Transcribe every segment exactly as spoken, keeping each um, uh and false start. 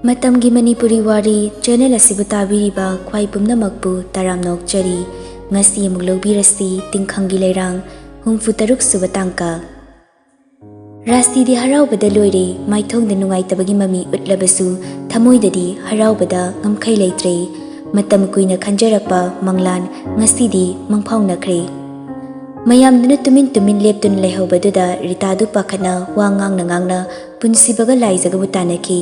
ꯃꯇꯝꯒꯤ ꯃꯅꯤꯄꯨꯔꯤ ꯋꯥꯔꯤ ꯆꯦꯅꯦꯜ ꯑꯁꯤꯕꯨ ꯇꯥꯕꯤꯔꯤꯕ ꯈ꯭ꯋꯥꯏ ꯄꯨꯝꯅꯃꯛꯄꯨ ꯇꯔꯥꯝꯅ ꯑꯣꯛꯆꯔꯤ꯫ ꯉꯁꯤ ꯑꯃꯨꯛ ꯂꯧꯕꯤꯔꯁꯤ ꯇꯤꯡꯈꯪꯒꯤ ꯂꯩꯔꯥꯡ ꯍꯨꯝꯐꯨ ꯇꯔꯨꯛ ꯁꯨꯕ ꯇꯥꯡꯀꯛ꯫ ꯔꯥꯁꯇꯤꯗꯤ ꯍꯔꯥꯎꯕꯗ ꯂꯣꯏꯔꯦ꯫ ꯃꯥꯏꯊꯣꯡꯗ ꯅꯨꯡꯉꯥꯏꯇꯕꯒꯤ ꯃꯃꯤ ꯎꯠꯂꯕꯁꯨ ꯊꯃꯣꯏꯗꯗꯤ ꯍꯔꯥꯎꯕꯗ ꯉꯝꯈꯩ ꯂꯩꯇ꯭ꯔꯦ꯫ ꯃꯇꯝ ꯀꯨꯏꯅ ꯈꯟꯖꯔꯛꯄ ꯃꯪꯂꯥꯟ ꯉꯁꯤꯗꯤ ꯃꯪꯐꯥꯎꯅꯈ꯭ꯔꯦ꯫ ꯃꯌꯥꯝꯗꯨꯅ ꯇꯨꯃꯤꯟ ꯇꯨꯃꯤꯟ ꯂꯦꯞꯇꯨꯅ ꯂꯩꯍꯧꯕꯗꯨꯗ ꯔꯤꯇꯥꯗꯨ ꯄꯥꯈꯠꯅ ꯋꯥ ꯉꯥꯡꯅ ꯉꯥꯡꯅ ꯄꯨꯟꯁꯤꯕꯒ ꯂꯥꯏꯖꯒꯕꯨ ꯇꯥꯟꯅꯈꯤ꯫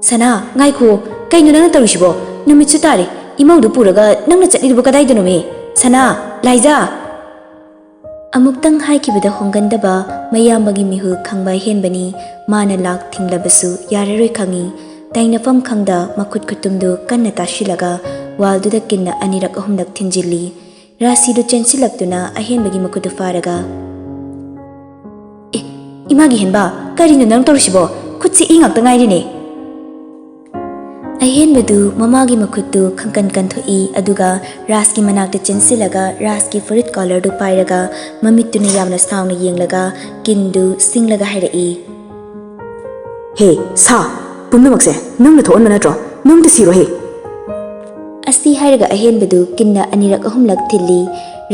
"ꯁꯅꯥ, ꯉꯥꯏꯈꯣ, ꯀꯩꯅꯣ ꯅꯪꯅ ꯇꯧꯔꯤꯁꯤꯕꯣ? ꯅꯨꯃꯤꯠꯁꯨ ꯇꯥꯔꯦ, ꯏꯃꯧꯗꯨ ꯄꯨꯔꯒ ꯅꯪꯅ ꯆꯠꯂꯤꯗꯨꯕꯨ ꯀꯗꯥꯏꯗꯅꯣꯃꯤ? ꯁꯅꯥ, ꯂꯥꯏꯖꯥ!" ꯑꯃꯨꯛꯇꯪ ꯍꯥꯏꯈꯤꯕꯗ ꯍꯣꯡꯒꯟꯗꯕ ꯃꯌꯥꯝꯕꯒꯤ ꯃꯤꯍꯨꯜ ꯈꯪꯕ ꯑꯍꯦꯟꯕꯅꯤ꯫ ꯃꯥꯅ ꯂꯥꯛ ꯊꯤꯡꯂꯕꯁꯨ ꯌꯥꯔꯔꯣꯏ ꯈꯪꯏ꯫ ꯇꯥꯏꯅꯐꯝ ꯈꯪꯗ ꯃꯈꯨꯠ ꯈꯨꯇꯨꯝꯗꯨ ꯀꯟꯅ ꯇꯥꯁꯤꯜꯂꯒ ꯋꯥꯜꯗꯨꯗ ꯀꯤꯟꯅ ꯑꯅꯤꯔꯛ ꯑꯍꯨꯝꯂꯛ ꯊꯤꯟꯖꯤꯜꯂꯤ꯫ ꯔꯥꯁꯤꯗꯨ ꯆꯦꯟꯁꯤꯜꯂꯛꯇꯨꯅ ꯑꯍꯦꯟꯕꯒꯤ ꯃꯈꯨꯠꯇꯨ ꯐꯥꯔꯒ, "ꯑꯦ, ꯏꯃꯥꯒꯤ ꯍꯦꯟꯕ, ꯀꯔꯤꯅꯣ ꯅꯪ ꯇꯧꯔꯤꯁꯤꯕꯣ? ꯈꯨꯠꯁꯤ ꯏ ꯉꯥꯛꯇ ꯉꯥꯏꯔꯤꯅꯦ!" ꯑꯍꯦꯟꯕꯗꯨ ꯃꯃꯥꯒꯤ ꯃꯈꯨꯠꯇꯨ ꯈꯪꯀꯟ ꯀꯟꯊꯣꯛꯏ, ꯑꯗꯨꯒ ꯔꯥꯖꯀꯤ ꯃꯅꯥꯛꯇ ꯆꯦꯟꯁꯤꯜꯂꯒ ꯔꯥꯖꯀꯤ ꯐꯨꯔꯤꯠ ꯀꯣꯂꯔꯗꯨ ꯄꯥꯏꯔꯒ ꯃꯃꯤꯠꯇꯨꯅ ꯌꯥꯝꯅ ꯁꯥꯎꯅ ꯌꯦꯡꯂꯒ ꯀꯤꯟꯗꯨ ꯁꯤꯡꯂꯒ ꯍꯥꯏꯔꯛꯏ, "ꯍꯦ, ꯁꯥ! ꯄꯨꯝꯅꯃꯛꯁꯦ ꯅꯪꯅ ꯊꯣꯛꯍꯟꯕ ꯅꯠꯇ꯭ꯔꯣ? ꯅꯪꯗ ꯁꯤꯔꯣ ꯍꯦ!" ꯑꯁꯤ ꯍꯥꯏꯔꯒ ꯑꯍꯦꯟꯕꯗꯨ ꯀꯤꯟꯅ ꯑꯅꯤꯔꯛ ꯑꯍꯨꯝꯂꯛ ꯊꯤꯜꯂꯤ꯫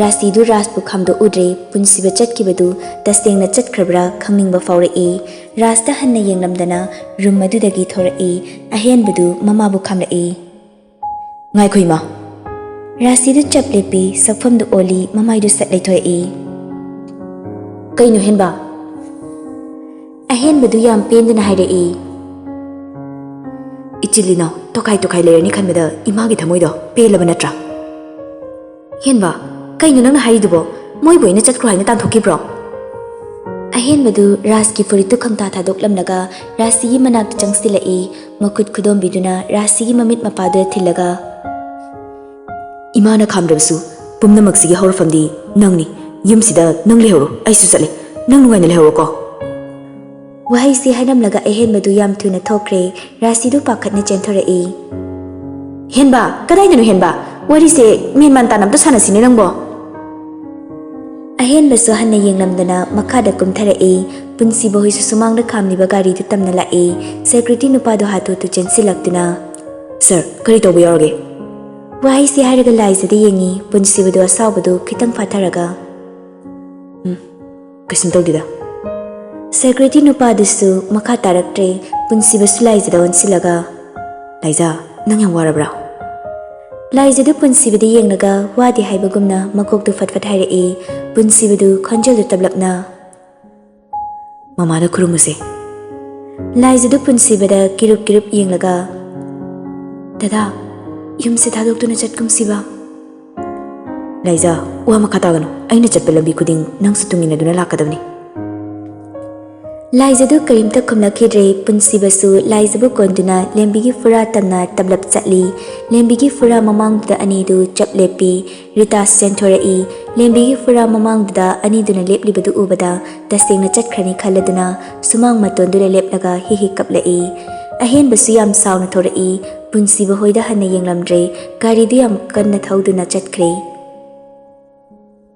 ꯔꯥꯁꯤꯗꯨ ꯔꯥꯖꯄꯨ ꯈꯥꯝꯗꯣꯛꯎꯗ꯭ꯔꯦ꯫ ꯄꯨꯟꯁꯤꯕ ꯆꯠꯈꯤꯕꯗꯨ ꯇꯁꯦꯡꯅ ꯆꯠꯈ꯭ꯔꯕ꯭ꯔꯥ ꯈꯪꯅꯤꯡꯕ ꯐꯥꯎꯔꯛꯏ꯫ ꯔꯥꯖꯇ ꯍꯟꯅ ꯌꯦꯡꯂꯝꯗꯅ ꯔꯨꯝ ꯑꯗꯨꯗꯒꯤ ꯊꯣꯔꯛꯏ꯫ ꯑꯍꯦꯟꯕꯗꯨ ꯃꯃꯥꯕꯨ ꯈꯥꯝꯂꯛꯏ꯫ "ꯉꯥꯏꯈꯣ ꯏꯃꯥ!" ꯔꯥꯁꯤꯗꯨ ꯆꯞ ꯂꯦꯞꯄꯤ, ꯁꯛꯐꯝꯗꯨ ꯑꯣꯜꯂꯤ, ꯃꯃꯥꯏꯗꯨ ꯁꯠ ꯂꯩꯊꯣꯛꯏ꯫ "ꯀꯩꯅꯣ ꯍꯦꯟꯕ?" ꯑꯍꯦꯟꯕꯗꯨ ꯌꯥꯝ ꯄꯦꯟꯗꯅ ꯍꯥꯏꯔꯛꯏ꯫ "ꯏꯆꯤꯜ ꯏꯅꯥꯎ ꯇꯣꯈꯥꯏ ꯇꯣꯈꯥꯏ ꯂꯩꯔꯅꯤ ꯈꯟꯕꯗ ꯏꯃꯥꯒꯤ ꯊꯃꯣꯏꯗꯣ ꯄꯦꯜꯂꯕ ꯅꯠꯇ꯭ꯔꯥ?" "ꯍꯦꯟꯕ, ꯀꯩꯅꯣ ꯅꯪꯅ ꯍꯥꯏꯔꯤꯗꯨꯕꯣ? ꯃꯣꯏꯕꯨ ꯑꯩꯅ ꯆꯠꯈ꯭ꯔꯣ ꯍꯥꯏꯅ ꯇꯥꯟꯊꯣꯛꯈꯤꯕ꯭ꯔꯣ?" ꯑꯍꯦꯟꯕꯗꯨ ꯔꯥꯖꯀꯤ ꯐꯨꯔꯤꯠꯇꯨ ꯈꯪꯇꯥ ꯊꯥꯗꯣꯛꯂꯝꯂꯒ ꯔꯥꯁꯤꯒꯤ ꯃꯅꯥꯛꯇ ꯆꯪꯁꯤꯜꯂꯛꯏ꯫ ꯃꯈꯨꯠ ꯈꯨꯗꯣꯝꯕꯤꯗꯨꯅ ꯔꯥꯁꯤꯒꯤ ꯃꯃꯤꯠ ꯃꯄꯥꯗꯨꯗ ꯊꯤꯜꯂꯒ, "ꯏꯃꯥꯅ ꯈꯥꯝꯗ꯭ꯔꯕꯁꯨ ꯄꯨꯝꯅꯃꯛꯁꯤꯒꯤ ꯍꯧꯔꯛꯐꯝꯗꯤ ꯅꯪꯅꯤ꯫ ꯌꯨꯝꯁꯤꯗ ꯅꯪ ꯂꯩꯍꯧꯔꯣ, ꯑꯩꯁꯨ ꯆꯠꯂꯦ꯫ ꯅꯪ ꯅꯨꯡꯉꯥꯏꯅ ꯂꯩꯍꯧꯔꯣꯀꯣ꯫" ꯋꯥꯍꯩꯁꯤ ꯍꯥꯏꯔꯝꯂꯒ ꯑꯍꯦꯟꯕꯗꯨ ꯌꯥꯝ ꯊꯨꯅ ꯊꯣꯛꯈ꯭ꯔꯦ꯫ ꯔꯥꯁꯤꯗꯨ ꯄꯥꯈꯠꯅ ꯆꯦꯟꯊꯣꯔꯛꯏ꯫ "ꯍꯦꯟꯕ, ꯀꯗꯥꯏꯗꯅꯣ ꯍꯦꯟꯕ? ꯋꯥꯔꯤꯁꯦ ꯃꯦꯟ ꯃꯥꯟ ꯇꯥꯅ ꯑꯝꯇ ꯁꯥꯟꯅꯁꯤꯅꯦ ꯅꯪꯕꯣ꯫" ꯑꯍꯦꯟꯕꯁꯨ ꯍꯟꯅ ꯌꯦꯡꯂꯝꯗꯅ ꯃꯈꯥꯗ ꯀꯨꯝꯊꯔꯛꯏ꯫ ꯄꯨꯟꯁꯤꯕ ꯍꯣꯏꯁꯨ ꯁꯨꯃꯥꯡꯗ ꯈꯥꯝꯂꯤꯕ ꯒꯥꯔꯤꯗꯨ ꯇꯝꯅ ꯂꯥꯛꯏ꯫ ꯁꯦꯀ꯭ꯌꯨꯔꯤꯇꯤ ꯅꯨꯄꯥꯗꯣ ꯍꯥꯊꯨ ꯍꯥꯊꯨ ꯆꯦꯟꯁꯤꯜꯂꯛꯇꯨꯅ, "ꯁꯥꯔ, ꯀꯔꯤ ꯇꯧꯕ ꯌꯥꯎꯔꯒꯦ?" ꯋꯥꯍꯩꯁꯤ ꯍꯥꯏꯔꯒ ꯂꯥꯏꯖꯗ ꯌꯦꯡꯉꯤ꯫ ꯄꯨꯟꯁꯤꯕꯗꯨ ꯑꯁꯥꯎꯕꯗꯨ ꯈꯤꯇꯪ ꯐꯥꯊꯔꯒ, "ꯎꯝ, ꯀꯩꯁꯨꯝ ꯇꯧꯗꯦꯗ꯫" ꯁꯦꯀ꯭ꯌꯨꯔꯤꯇꯤ ꯅꯨꯄꯥꯗꯨꯁꯨ ꯃꯈꯥ ꯇꯥꯔꯛꯇ꯭ꯔꯦ꯫ ꯄꯨꯟꯁꯤꯕꯁꯨ ꯂꯥꯏꯖꯗ ꯑꯣꯟꯁꯤꯜꯂꯒ, "ꯂꯥꯏꯖ, ꯅꯪ ꯌꯥꯝ ꯋꯥꯔꯕ꯭ꯔꯥ?" ꯂꯥꯏꯖꯗꯨ ꯄꯨꯟꯁꯤꯕꯗ ꯌꯦꯡꯂꯒ ꯋꯥꯗꯦ ꯍꯥꯏꯕꯒꯨꯝꯅ ꯃꯀꯣꯛꯇꯨ ꯐꯠ ꯐꯠ ꯍꯥꯏꯔꯛꯏ꯫ ꯄꯨꯟꯁꯤꯕꯗꯨ ꯈꯣꯟꯖꯦꯜꯗꯨ ꯇꯞꯂꯞꯅ, "ꯃꯃꯥꯗ ꯈꯨꯔꯨꯝꯃꯨꯁꯦ꯫" ꯂꯥꯏꯖꯗꯨ ꯄꯨꯟꯁꯤꯕꯗ ꯀꯤꯔꯨꯞ ꯀꯤꯔꯨꯞ ꯌꯦꯡꯂꯒ, "ꯗꯗꯥ, ꯌꯨꯝꯁꯦ ꯊꯥꯗꯣꯛꯇꯨꯅ ꯆꯠꯀꯨꯝꯁꯤꯕ꯫" "ꯂꯥꯏꯖ, ꯋꯥ ꯃꯈꯥ ꯇꯥꯒꯅꯨ꯫ ꯑꯩꯅ ꯆꯠꯄ ꯂꯝꯕꯤ ꯈꯨꯗꯤꯡ ꯅꯪꯁꯨ ꯇꯨꯡ ꯏꯟꯅꯗꯨꯅ ꯂꯥꯛꯀꯗꯕꯅꯤ꯫" ꯂꯥꯏꯖꯗꯨ ꯀꯔꯤꯝꯇ ꯈꯨꯝꯂꯛꯈꯤꯗ꯭ꯔꯦ꯫ ꯄꯨꯟꯁꯤꯕꯁꯨ ꯂꯥꯏꯖꯕꯨ ꯀꯣꯟꯗꯨꯅ ꯂꯦꯝꯕꯤꯒꯤ ꯐꯨꯔꯥ ꯇꯝꯅ ꯇꯞꯂꯞ ꯆꯠꯂꯤ꯫ ꯂꯦꯝꯕꯤꯒꯤ ꯐꯨꯔꯥ ꯃꯃꯥꯡꯗꯨꯗ ꯑꯅꯤꯗꯨ ꯆꯞ ꯂꯦꯞꯄꯤ꯫ ꯔꯤꯇꯥꯁ ꯆꯦꯟꯊꯣꯔꯛꯏ꯫ ꯂꯦꯝꯕꯤꯒꯤ ꯐꯨꯔꯥ ꯃꯃꯥꯡꯗꯨꯗ ꯑꯅꯤꯗꯨꯅ ꯂꯦꯞꯂꯤꯕꯗꯨ ꯎꯕꯗ ꯇꯁꯦꯡꯅ ꯆꯠꯈ꯭ꯔꯅꯤ ꯈꯜꯂꯗꯨꯅ ꯁꯨꯃꯥꯡ ꯃꯇꯣꯟꯗꯨꯗ ꯂꯦꯞꯂꯒ ꯍꯤ ꯍꯤ ꯀꯞꯂꯛꯏ꯫ ꯑꯍꯦꯟꯕꯁꯨ ꯌꯥꯝ ꯁꯥꯎꯅ ꯊꯣꯔꯛꯏ꯫ ꯄꯨꯟꯁꯤꯕ ꯍꯣꯏꯗ ꯍꯟꯅ ꯌꯦꯡꯂꯝꯗ꯭ꯔꯦ꯫ ꯒꯥꯔꯤꯗꯨ ꯌꯥꯝ ꯀꯟꯅ ꯊꯧꯗꯨꯅ ꯆꯠꯈ꯭ꯔꯦ꯫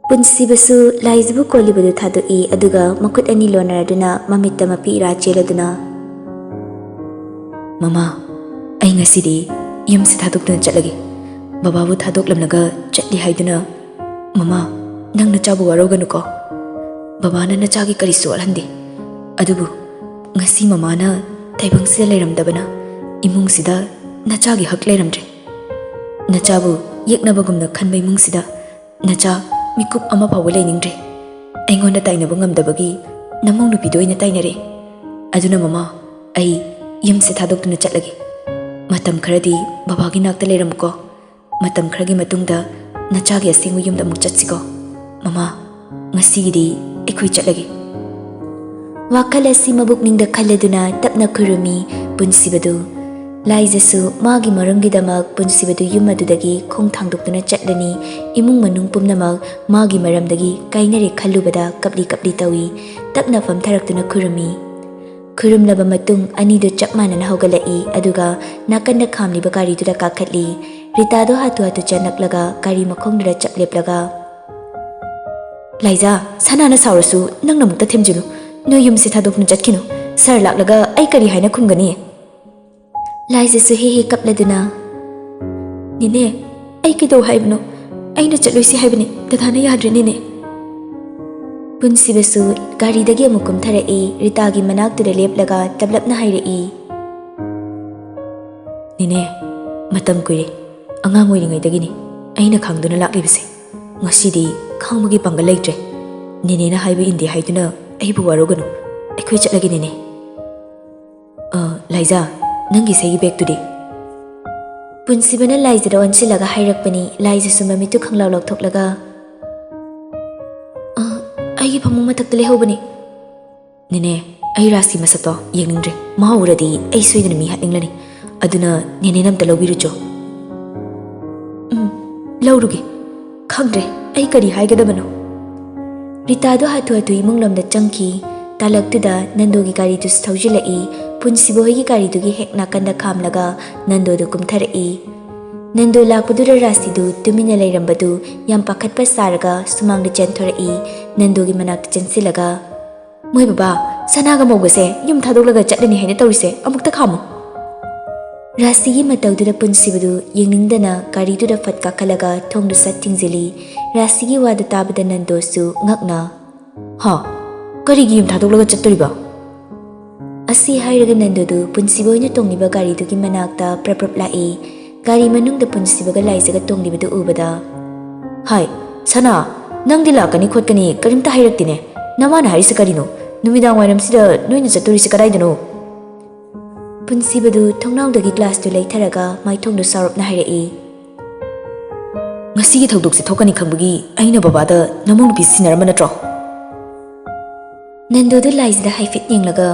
ꯄꯨꯟꯁꯤꯕꯁꯨ ꯂꯥꯏꯖꯕꯨ ꯀꯣꯜꯂꯤꯕꯗꯨ ꯊꯥꯗꯣꯛꯏ, ꯑꯗꯨꯒ ꯃꯈꯨꯠ ꯑꯅꯤ ꯂꯣꯟꯅꯔꯗꯨꯅ ꯃꯃꯤꯠꯇ ꯃꯄꯤ ꯏꯔꯥ ꯆꯦꯜꯂꯗꯨꯅ, "ꯃꯃꯥ, ꯑꯩ ꯉꯁꯤꯗꯤ ꯌꯨꯝꯁꯤ ꯊꯥꯗꯣꯛꯇꯨꯅ ꯆꯠꯂꯒꯦ꯫ ꯕꯕꯥꯕꯨ ꯊꯥꯗꯣꯛꯂꯝꯂꯒ ꯆꯠꯂꯤ ꯍꯥꯏꯗꯨꯅ, ꯃꯃꯥ, ꯅꯪ ꯅꯆꯥꯕꯨ ꯋꯥꯔꯧꯒꯅꯨꯀꯣ꯫ ꯕꯕꯥꯅ ꯅꯆꯥꯒꯤ ꯀꯔꯤꯁꯨ ꯋꯥꯠꯍꯟꯗꯦ꯫ ꯑꯗꯨꯕꯨ ꯉꯁꯤ ꯃꯃꯥꯅ ꯇꯥꯏꯕꯪꯁꯤꯗ ꯂꯩꯔꯝꯗꯕꯅ ꯏꯃꯨꯡꯁꯤꯗ ꯅꯆꯥꯒꯤ ꯍꯛ ꯂꯩꯔꯝꯗ꯭ꯔꯦ꯫ ꯅꯆꯥꯕꯨ ꯌꯦꯛꯅꯕꯒꯨꯝꯅ ꯈꯟꯕ ꯏꯃꯨꯡꯁꯤꯗ ꯅꯆꯥ ꯃꯤꯀꯨꯞ ꯑꯃ ꯐꯥꯎꯕ ꯂꯩꯅꯤꯡꯗ꯭ꯔꯦ꯫ ꯑꯩꯉꯣꯟꯗ ꯇꯥꯏꯅꯕ ꯉꯝꯗꯕꯒꯤ ꯅꯃꯧ ꯅꯨꯄꯤꯗ ꯑꯣꯏꯅ ꯇꯥꯏꯅꯔꯦ꯫ ꯑꯗꯨꯅ ꯃꯃꯥ, ꯑꯩ ꯌꯨꯝꯁꯦ ꯊꯥꯗꯣꯛꯇꯨꯅ ꯆꯠꯂꯒꯦ꯫ ꯃꯇꯝ ꯈꯔꯗꯤ ꯕꯕꯥꯒꯤ ꯅꯥꯛꯇ ꯂꯩꯔꯝꯃꯨꯀꯣ꯫ ꯃꯇꯝ ꯈꯔꯒꯤ ꯃꯇꯨꯡꯗ ꯅꯆꯥꯒꯤ ꯑꯁꯦꯡꯕ ꯌꯨꯝꯗ ꯑꯃꯨꯛ ꯆꯠꯁꯤꯀꯣ꯫ ꯃꯃꯥ, ꯉꯁꯤꯒꯤꯗꯤ ꯑꯩꯈꯣꯏ ꯆꯠꯂꯒꯦ꯫" ꯋꯥꯈꯜ ꯑꯁꯤ ꯃꯕꯨꯛꯅꯤꯡꯗ ꯈꯜꯂꯗꯨꯅ ꯇꯞꯅ ꯈꯨꯔꯨꯝꯃꯤ ꯄꯨꯟꯁꯤꯕꯗꯨ꯫ ꯂꯥꯏꯖꯁꯨ ꯃꯥꯒꯤ ꯃꯔꯝꯒꯤꯗꯃꯛ ꯄꯨꯟꯁꯤꯕꯗꯨ ꯌꯨꯝ ꯑꯗꯨꯗꯒꯤ ꯈꯣꯡ ꯊꯥꯡꯗꯣꯛꯇꯨꯅ ꯆꯠꯂꯅꯤ꯫ ꯏꯃꯨꯡ ꯃꯅꯨꯡ ꯄꯨꯝꯅꯃꯛ ꯃꯥꯒꯤ ꯃꯔꯝꯗꯒꯤ ꯀꯥꯏꯅꯔꯦ ꯈꯜꯂꯨꯕꯗ ꯀꯞꯂꯤ ꯀꯞꯂꯤ ꯇꯧꯏ꯫ ꯇꯞꯅ ꯐꯝꯊꯔꯛꯇꯨꯅ ꯈꯨꯔꯨꯝꯃꯤ꯫ ꯈꯨꯔꯨꯝꯂꯕ ꯃꯇꯨꯡ ꯑꯅꯤꯗꯨ ꯆꯞ ꯃꯥꯟꯅꯅ ꯍꯧꯒꯠꯂꯛꯏ, ꯑꯗꯨꯒ ꯅꯥꯀꯟꯗ ꯈꯥꯝꯂꯤꯕ ꯒꯥꯔꯤꯗꯨꯗ ꯀꯥꯈꯠꯂꯤ꯫ ꯔꯤꯇꯥꯗꯣ ꯍꯥꯊꯨ ꯍꯥꯊꯨ ꯆꯪꯂꯛꯂꯒ ꯒꯥꯔꯤ ꯃꯈꯣꯡꯗꯨꯗ ꯆꯞ ꯂꯦꯞꯂꯒ, ꯂꯥꯏꯖꯥ, ꯁꯅꯥꯅ ꯁꯥꯎꯔꯁꯨ ꯅꯪꯅ ꯑꯃꯨꯛꯇ ꯊꯦꯝꯖꯤꯜꯂꯨ꯫ ꯅꯣꯏ ꯌꯨꯝꯁꯦ ꯊꯥꯗꯣꯛꯇꯨꯅ ꯆꯠꯈꯤꯅꯨ꯫ ꯁꯥꯔ ꯂꯥꯛꯂꯒ ꯑꯩ ꯀꯔꯤ ꯍꯥꯏꯅ ꯈꯨꯝꯒꯅꯤ? ꯂꯥꯏꯖꯥꯁꯨ ꯍꯤ ꯍꯤ ꯀꯞꯂꯗꯨꯅ, "ꯅꯦꯅꯦ, ꯑꯩ ꯀꯩꯗꯧ ꯍꯥꯏꯕꯅꯣ? ꯑꯩꯅ ꯆꯠꯂꯣꯏꯁꯤ ꯍꯥꯏꯕꯅꯤ, ꯗꯗꯥꯅ ꯌꯥꯗ꯭ꯔꯦ ꯅꯦꯅꯦ꯫" ꯄꯨꯟꯁꯤꯕꯁꯨ ꯒꯥꯔꯤꯗꯒꯤ ꯑꯃꯨꯛ ꯀꯨꯝꯊꯔꯛꯏ꯫ ꯔꯤꯇꯥꯒꯤ ꯃꯅꯥꯛꯇꯨꯗ ꯂꯦꯞꯂꯒ ꯇꯞꯂꯞꯅ ꯍꯥꯏꯔꯛꯏ, "ꯅꯦꯅꯦ, ꯃꯇꯝ ꯀꯨꯏꯔꯦ꯫ ꯑꯉꯥꯡ ꯑꯣꯏꯔꯤꯉꯩꯗꯒꯤꯅꯤ ꯑꯩꯅ ꯈꯥꯡꯗꯨꯅ ꯂꯥꯛꯂꯤꯕꯁꯦ꯫ ꯉꯁꯤꯗꯤ ꯈꯥꯡꯕꯒꯤ ꯄꯥꯡꯒꯜ ꯂꯩꯇ꯭ꯔꯦ꯫ ꯅꯦꯅꯦꯅ ꯍꯥꯏꯕ ꯏꯟꯗꯦ ꯍꯥꯏꯗꯨꯅ ꯑꯩꯕꯨ ꯋꯥꯔꯧꯒꯅꯨ꯫ ꯑꯩꯈꯣꯏ ꯆꯠꯂꯒꯦ ꯅꯦꯅꯦ꯫ ꯑ, ꯂꯥꯏꯖꯥ, ꯅꯪꯒꯤ ꯏꯁꯩꯒꯤ ꯕꯦꯒꯇꯨꯗꯤ?" ꯄꯨꯟꯁꯤꯕꯅ ꯂꯥꯏꯖꯥꯗ ꯑꯣꯟꯁꯤꯜꯂꯒ ꯍꯥꯏꯔꯛꯄꯅꯤ꯫ ꯂꯥꯏꯖꯥꯁꯨ ꯃꯃꯤꯠꯇꯨ ꯈꯪꯂꯥꯎ ꯂꯥꯎꯊꯣꯛꯂꯒ, "ꯑ, ꯑꯩꯒꯤ ꯐꯃꯨꯡ ꯃꯊꯛꯇ ꯂꯩꯍꯧꯕꯅꯤ꯫" "ꯅꯦꯅꯦ, ꯑꯩ ꯔꯥꯁꯤ ꯃꯁꯛꯇꯣ ꯌꯦꯡꯅꯤꯡꯗ꯭ꯔꯦ꯫ ꯃꯥ ꯎꯔꯗꯤ ꯑꯩ ꯁꯣꯏꯗꯅ ꯃꯤ ꯍꯥꯠꯅꯤꯡꯂꯅꯤ꯫ ꯑꯗꯨꯅ ꯅꯦꯅꯦꯅ ꯑꯝꯇ ꯂꯧꯕꯤꯔꯨꯆꯣ꯫" "ꯎꯝ, ꯂꯧꯔꯨꯒꯦ꯫ ꯈꯪꯗ꯭ꯔꯦ ꯑꯩ ꯀꯔꯤ ꯍꯥꯏꯒꯗꯕꯅꯣ꯫" ꯔꯤꯇꯥꯗꯣ ꯍꯥꯊꯨ ꯍꯥꯊꯨ ꯏꯃꯨꯡ ꯂꯣꯝꯗ ꯆꯪꯈꯤ꯫ ꯇꯥꯂꯛꯇꯨꯗ ꯅꯟꯗꯣꯒꯤ ꯒꯥꯔꯤꯗꯨꯁꯨ ꯊꯧꯖꯤꯜꯂꯛꯏ꯫ ꯄꯨꯟꯁꯤꯕ ꯍꯣꯏꯒꯤ ꯒꯥꯔꯤꯗꯨꯒꯤ ꯍꯦꯛ ꯅꯥꯀꯟꯗ ꯈꯥꯝꯂꯒ ꯅꯟꯗꯣꯗꯨ ꯀꯨꯝꯊꯔꯛꯏ꯫ ꯅꯟꯗꯣ ꯂꯥꯛꯄꯗꯨꯗ ꯔꯥꯁꯤꯗꯨ ꯇꯨꯃꯤꯟꯅ ꯂꯩꯔꯝꯕꯗꯨ ꯌꯥꯝ ꯄꯥꯈꯠꯄ ꯁꯥꯔꯒ ꯁꯨꯃꯥꯡꯗ ꯆꯦꯟꯊꯣꯔꯛꯏ꯫ ꯅꯟꯗꯣꯒꯤ ꯃꯅꯥꯛꯇ ꯆꯦꯟꯁꯤꯜꯂꯒ, "ꯃꯣꯏ ꯕꯕꯥ, ꯁꯅꯥꯒ ꯃꯧꯒꯁꯦ ꯌꯨꯝ ꯊꯥꯗꯣꯛꯂꯒ ꯆꯠꯂꯅꯤ ꯍꯥꯏꯅ ꯇꯧꯔꯤꯁꯦ ꯑꯃꯨꯛꯇ ꯈꯥꯝꯃꯨ꯫" ꯔꯥꯁꯤꯒꯤ ꯃꯇꯧꯗꯨꯗ ꯄꯨꯟꯁꯤꯕꯗꯨ ꯌꯦꯡꯅꯤꯡꯗꯅ ꯒꯥꯔꯤꯗꯨꯗ ꯐꯠ ꯀꯥꯈꯠꯂꯒ ꯊꯣꯡꯗꯨ ꯁꯠ ꯊꯤꯡꯖꯤꯜꯂꯤ꯫ ꯔꯥꯁꯤꯒꯤ ꯋꯥꯗꯨ ꯇꯥꯕꯗ ꯅꯟꯗꯣꯁꯨ ꯉꯛꯅ, "ꯍꯥ? ꯀꯔꯤꯒꯤ ꯌꯨꯝ ꯊꯥꯗꯣꯛꯂꯒ ꯆꯠꯇꯣꯔꯤꯕ?" ꯑꯁꯤ ꯍꯥꯏꯔꯒ ꯅꯟꯗꯣꯗꯨ ꯄꯨꯟꯁꯤꯕ ꯑꯣꯏꯅ ꯇꯣꯡꯂꯤꯕ ꯒꯥꯔꯤꯗꯨꯒꯤ ꯃꯅꯥꯛꯇ ꯄ꯭ꯔꯞ ꯄ꯭ꯔꯞ ꯂꯥꯛꯏ꯫ ꯒꯥꯔꯤ ꯃꯅꯨꯡꯗ ꯄꯨꯟꯁꯤꯕꯒ ꯂꯥꯏꯖꯒ ꯇꯣꯡꯂꯤꯕꯗꯨ ꯎꯕꯗ, "ꯍꯥꯏ, ꯁꯅꯥ, ꯅꯪꯗꯤ ꯂꯥꯛꯀꯅꯤ ꯈꯣꯠꯀꯅꯤ ꯀꯔꯤꯝꯇ ꯍꯥꯏꯔꯛꯇꯦꯅꯦ꯫ ꯅꯃꯥꯅ ꯍꯥꯏꯔꯤꯁꯦ ꯀꯔꯤꯅꯣ? ꯅꯨꯃꯤꯗꯥꯡ ꯋꯥꯏꯔꯝꯁꯤꯗ ꯅꯣꯏꯅ ꯆꯠꯇꯣꯔꯤꯁꯦ ꯀꯗꯥꯏꯗꯅꯣ?" ꯄꯨꯟꯁꯤꯕꯗꯨ ꯊꯣꯡꯅꯥꯎꯗꯒꯤ ꯒ꯭ꯂꯥꯁꯇꯨ ꯂꯩꯊꯔꯒ ꯃꯥꯏꯊꯣꯡꯗꯨ ꯁꯥꯎꯔꯞꯅ ꯍꯥꯏꯔꯛꯏ꯫ "ꯉꯁꯤꯒꯤ ꯊꯧꯗꯣꯛꯁꯦ ꯊꯣꯛꯀꯅꯤ ꯈꯪꯕꯒꯤ ꯑꯩꯅ ꯕꯕꯥꯗ ꯅꯃꯧ ꯅꯨꯄꯤ ꯁꯤꯟꯅꯔꯝꯕ ꯅꯠꯇ꯭ꯔꯣ?" ꯅꯟꯗꯨꯗꯨ ꯂꯥꯏꯖꯗ ꯍꯥꯏꯐꯦꯠ ꯌꯦꯡꯂꯒ,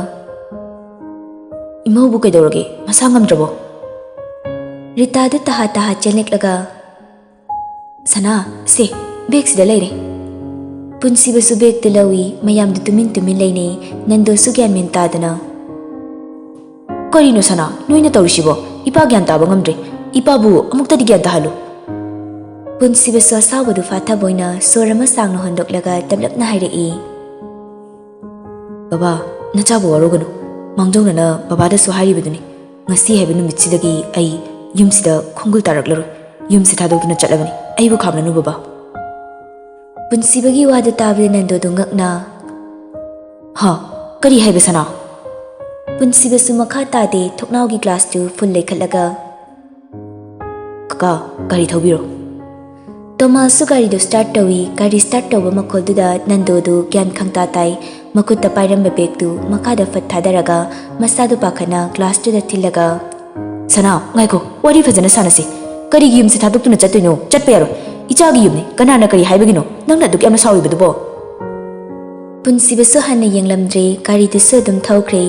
"ꯏꯃꯧꯕꯨ ꯀꯩꯗꯧꯔꯒꯦ? ꯃꯁꯥ ꯉꯝꯗ꯭ꯔꯕꯣ?" ꯔꯤꯇꯥꯗꯨ ꯇꯍꯥ ꯇꯍꯥ ꯆꯦꯜꯂꯛꯂꯒ, "ꯁꯅꯥ, ꯁꯦ, ꯕꯦꯒꯁꯤꯗ ꯂꯩꯔꯦ꯫" ꯄꯨꯟꯁꯤꯕꯁꯨ ꯕꯦꯒꯇꯨ ꯂꯧꯏ꯫ ꯃꯌꯥꯝꯗꯨ ꯇꯨꯃꯤꯟ ꯇꯨꯃꯤꯟ ꯂꯩꯅꯩ꯫ ꯅꯟꯗꯨꯁꯨ ꯒ꯭ꯌꯥꯟ ꯃꯦꯟ ꯇꯥꯗꯅ, "ꯀꯔꯤꯅꯣ ꯁꯅꯥ, ꯅꯣꯏꯅ ꯇꯧꯔꯤꯁꯤꯕꯣ? ꯏꯄꯥ ꯒ꯭ꯌꯥꯟ ꯇꯥꯕ ꯉꯝꯗ꯭ꯔꯦ꯫ ꯏꯄꯥꯕꯨ ꯑꯃꯨꯛꯇꯗꯤ ꯒ꯭ꯌꯥꯟ ꯇꯥꯍꯜꯂꯨ꯫" ꯄꯨꯟꯁꯤꯕꯁꯨ ꯑꯁꯥꯎꯕꯗꯨ ꯐꯥꯊꯕ ꯑꯣꯏꯅ ꯁꯣꯔ ꯑꯃ ꯁꯥꯡꯅ ꯍꯣꯟꯗꯣꯛꯂꯒ ꯇꯞꯂꯞꯅ ꯍꯥꯏꯔꯛꯏ꯫ "ꯕꯕꯥ, ꯅꯆꯥꯕꯨ ꯋꯥꯔꯧꯒꯅꯨ꯫ ꯃꯥꯡꯖꯧꯅꯅ ꯕꯕꯥꯗꯁꯨ ꯍꯥꯏꯔꯤꯕꯗꯨꯅꯤ꯫ ꯉꯁꯤ ꯍꯥꯏꯕ ꯅꯨꯃꯤꯠꯁꯤꯗꯒꯤ ꯑꯩ ꯌꯨꯝꯁꯤꯗ ꯈꯣꯡꯒꯨꯜ ꯇꯥꯔꯛꯂꯔꯣꯏ꯫ ꯌꯨꯝꯁꯤ ꯊꯥꯗꯣꯛꯇꯨꯅ ꯆꯠꯂꯕꯅꯤ꯫ ꯑꯩꯕꯨ ꯈꯥꯝꯂꯅꯨ, ꯕꯕꯥ꯫" ꯄꯨꯟꯁꯤꯕꯒꯤ ꯋꯥꯗꯨ ꯇꯥꯕꯗ ꯅꯟꯗꯣꯗꯨ ꯉꯛꯅ, "ꯍꯥ? ꯀꯔꯤ ꯍꯥꯏꯕ, ꯁꯅꯥ?" ꯄꯨꯟꯁꯤꯕꯁꯨ ꯃꯈꯥ ꯇꯥꯗꯦ, ꯊꯣꯡꯅꯥꯎꯒꯤ ꯒ꯭ꯂꯥꯁꯇꯨ ꯐꯨꯜ ꯂꯩꯈꯠꯂꯒ, "ꯀꯀꯥ, ꯒꯥꯔꯤ ꯊꯧꯕꯤꯔꯣ꯫" ꯇꯣꯃꯥꯁꯁꯨ ꯒꯥꯔꯤꯗꯨ ꯁ꯭ꯇꯥꯔꯠ ꯇꯧꯏ꯫ ꯒꯥꯔꯤ ꯁ꯭ꯇꯥꯔꯠ ꯇꯧꯕ ꯃꯈꯣꯜꯗꯨꯗ ꯅꯟꯗꯣꯗꯨ ꯒ꯭ꯌꯥꯟ ꯈꯪꯇꯥ ꯇꯥꯏ꯫ ꯃꯈꯨꯠꯇ ꯄꯥꯏꯔꯝꯕ ꯕꯦꯒꯇꯨ ꯃꯈꯥꯗ ꯐꯠ ꯊꯥꯗꯔꯒ ꯃꯁꯥꯗꯨ ꯄꯥꯈꯠꯅ ꯒ꯭ꯂꯥꯁꯇꯨꯗ ꯊꯤꯜꯂꯒ, "ꯁꯅꯥ, ꯉꯥꯏꯈꯣ, ꯋꯥꯔꯤ ꯐꯖꯅ ꯁꯥꯟꯅꯁꯤ꯫ ꯀꯔꯤꯒꯤ ꯌꯨꯝꯁꯦ ꯊꯥꯗꯣꯛꯇꯨꯅ ꯆꯠꯇꯣꯏꯅꯣ? ꯆꯠꯄ ꯌꯥꯔꯣꯏ꯫ ꯏꯆꯥꯒꯤ ꯌꯨꯝꯅꯤ꯫ ꯀꯅꯥꯅ ꯀꯔꯤ ꯍꯥꯏꯕꯒꯤꯅꯣ ꯅꯪꯅ ꯑꯗꯨꯛ ꯌꯥꯝꯅ ꯁꯥꯎꯔꯤꯕꯗꯨꯕꯣ?" ꯄꯨꯟꯁꯤꯕꯁꯨ ꯍꯟꯅ ꯌꯦꯡꯂꯝꯗ꯭ꯔꯦ, ꯒꯥꯔꯤꯗꯨꯁꯨ ꯑꯗꯨꯝ ꯊꯧꯈ꯭ꯔꯦ꯫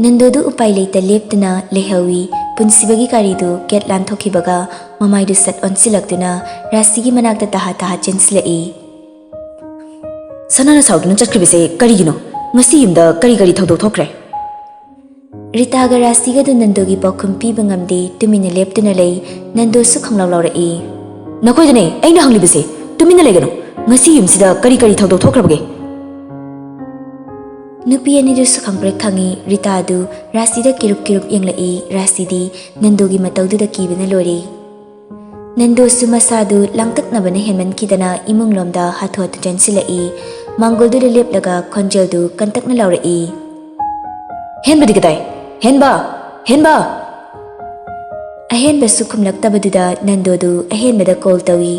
ꯅꯟꯗꯣꯗꯨ ꯎꯄꯥꯏ ꯂꯩꯇ ꯂꯦꯞꯇꯨꯅ ꯂꯩꯍꯧꯏ꯫ ꯄꯨꯟꯁꯤꯕꯒꯤ ꯒꯥꯔꯤꯗꯨ ꯒꯦꯠ ꯂꯥꯟꯊꯣꯛꯈꯤꯕꯒ ꯃꯃꯥꯏꯗꯨ ꯁꯠ ꯑꯣꯟꯁꯤꯜꯂꯛꯇꯨꯅ ꯔꯥꯁꯤꯒꯤ ꯃꯅꯥꯛꯇ ꯇꯍꯥ ꯇꯍꯥ ꯆꯦꯟꯁꯤꯜꯂꯛꯏ꯫ "ꯁꯅꯥꯅ ꯁꯥꯎꯗꯨꯅ ꯆꯠꯈ꯭ꯔꯤꯕꯁꯦ ꯀꯔꯤꯒꯤꯅꯣ? ꯉꯁꯤ ꯌꯨꯝꯗ ꯀꯔꯤ ꯀꯔꯤ ꯊꯧꯗꯣꯛ ꯊꯣꯛꯈ꯭ꯔꯦ?" ꯔꯤꯇꯥꯒ ꯔꯥꯁꯤꯒꯗꯨ ꯅꯟꯗꯣꯒꯤ ꯄꯥꯎꯈꯨꯝ ꯄꯤꯕ ꯉꯝꯗꯦ, ꯇꯨꯃꯤꯟꯅ ꯂꯦꯞꯇꯨꯅ ꯂꯩ꯫ ꯅꯟꯗꯣꯁꯨ ꯈꯪꯂꯥꯎ ꯂꯥꯎꯔꯛꯏ꯫ "ꯅꯈꯣꯏꯗꯅꯦ ꯑꯩꯅ ꯍꯪꯂꯤꯕꯁꯦ, ꯇꯨꯃꯤꯟꯅ ꯂꯩꯒꯅꯨ꯫ ꯉꯁꯤ ꯌꯨꯝꯁꯤꯗ ꯀꯔꯤ ꯀꯔꯤ ꯊꯧꯗꯣꯛ ꯊꯣꯛꯈ꯭ꯔꯕꯒꯦ?" ꯅꯨꯄꯤ ꯑꯅꯤꯗꯨꯁꯨ ꯈꯪꯄ꯭ꯔꯦꯛ ꯈꯪꯏ꯫ ꯔꯤꯇꯥꯗꯨ ꯔꯥꯁꯤꯗ ꯀꯤꯔꯨꯞ ꯀꯤꯔꯨꯞ ꯌꯦꯡꯂꯛꯏ꯫ ꯔꯥꯁꯤꯗꯤ ꯅꯟꯗꯣꯒꯤ ꯃꯇꯧꯗꯨꯗ ꯀꯤꯕꯅ ꯂꯣꯏꯔꯦ꯫ ꯅꯟꯗꯣꯁꯨ ꯃꯁꯥꯗꯨ ꯂꯥꯡꯇꯛꯅꯕꯅ ꯍꯦꯟꯃꯟꯈꯤꯗꯅ ꯏꯃꯨꯡꯂꯣꯝꯗ ꯍꯥꯊꯨ ꯍꯥꯊꯨ ꯆꯦꯟꯁꯤꯜꯂꯛꯏ꯫ ꯃꯥꯡꯒꯣꯜꯗꯨꯗ ꯂꯦꯞꯂꯒ ꯈꯣꯟꯖꯦꯜꯗꯨ ꯀꯟꯇꯛꯅ ꯂꯥꯎꯔꯛꯏ꯫ "ꯍꯦꯟꯕꯗꯤ ꯀꯗꯥꯏ? ꯍꯦꯟꯕ! ꯍꯦꯟꯕ!" ꯑꯍꯦꯟꯕꯁꯨ ꯈꯨꯝꯂꯛꯇꯕꯗꯨꯗ ꯅꯟꯗꯣꯗꯨ ꯑꯍꯦꯟꯕꯗ ꯀꯣꯜ ꯇꯧꯏ꯫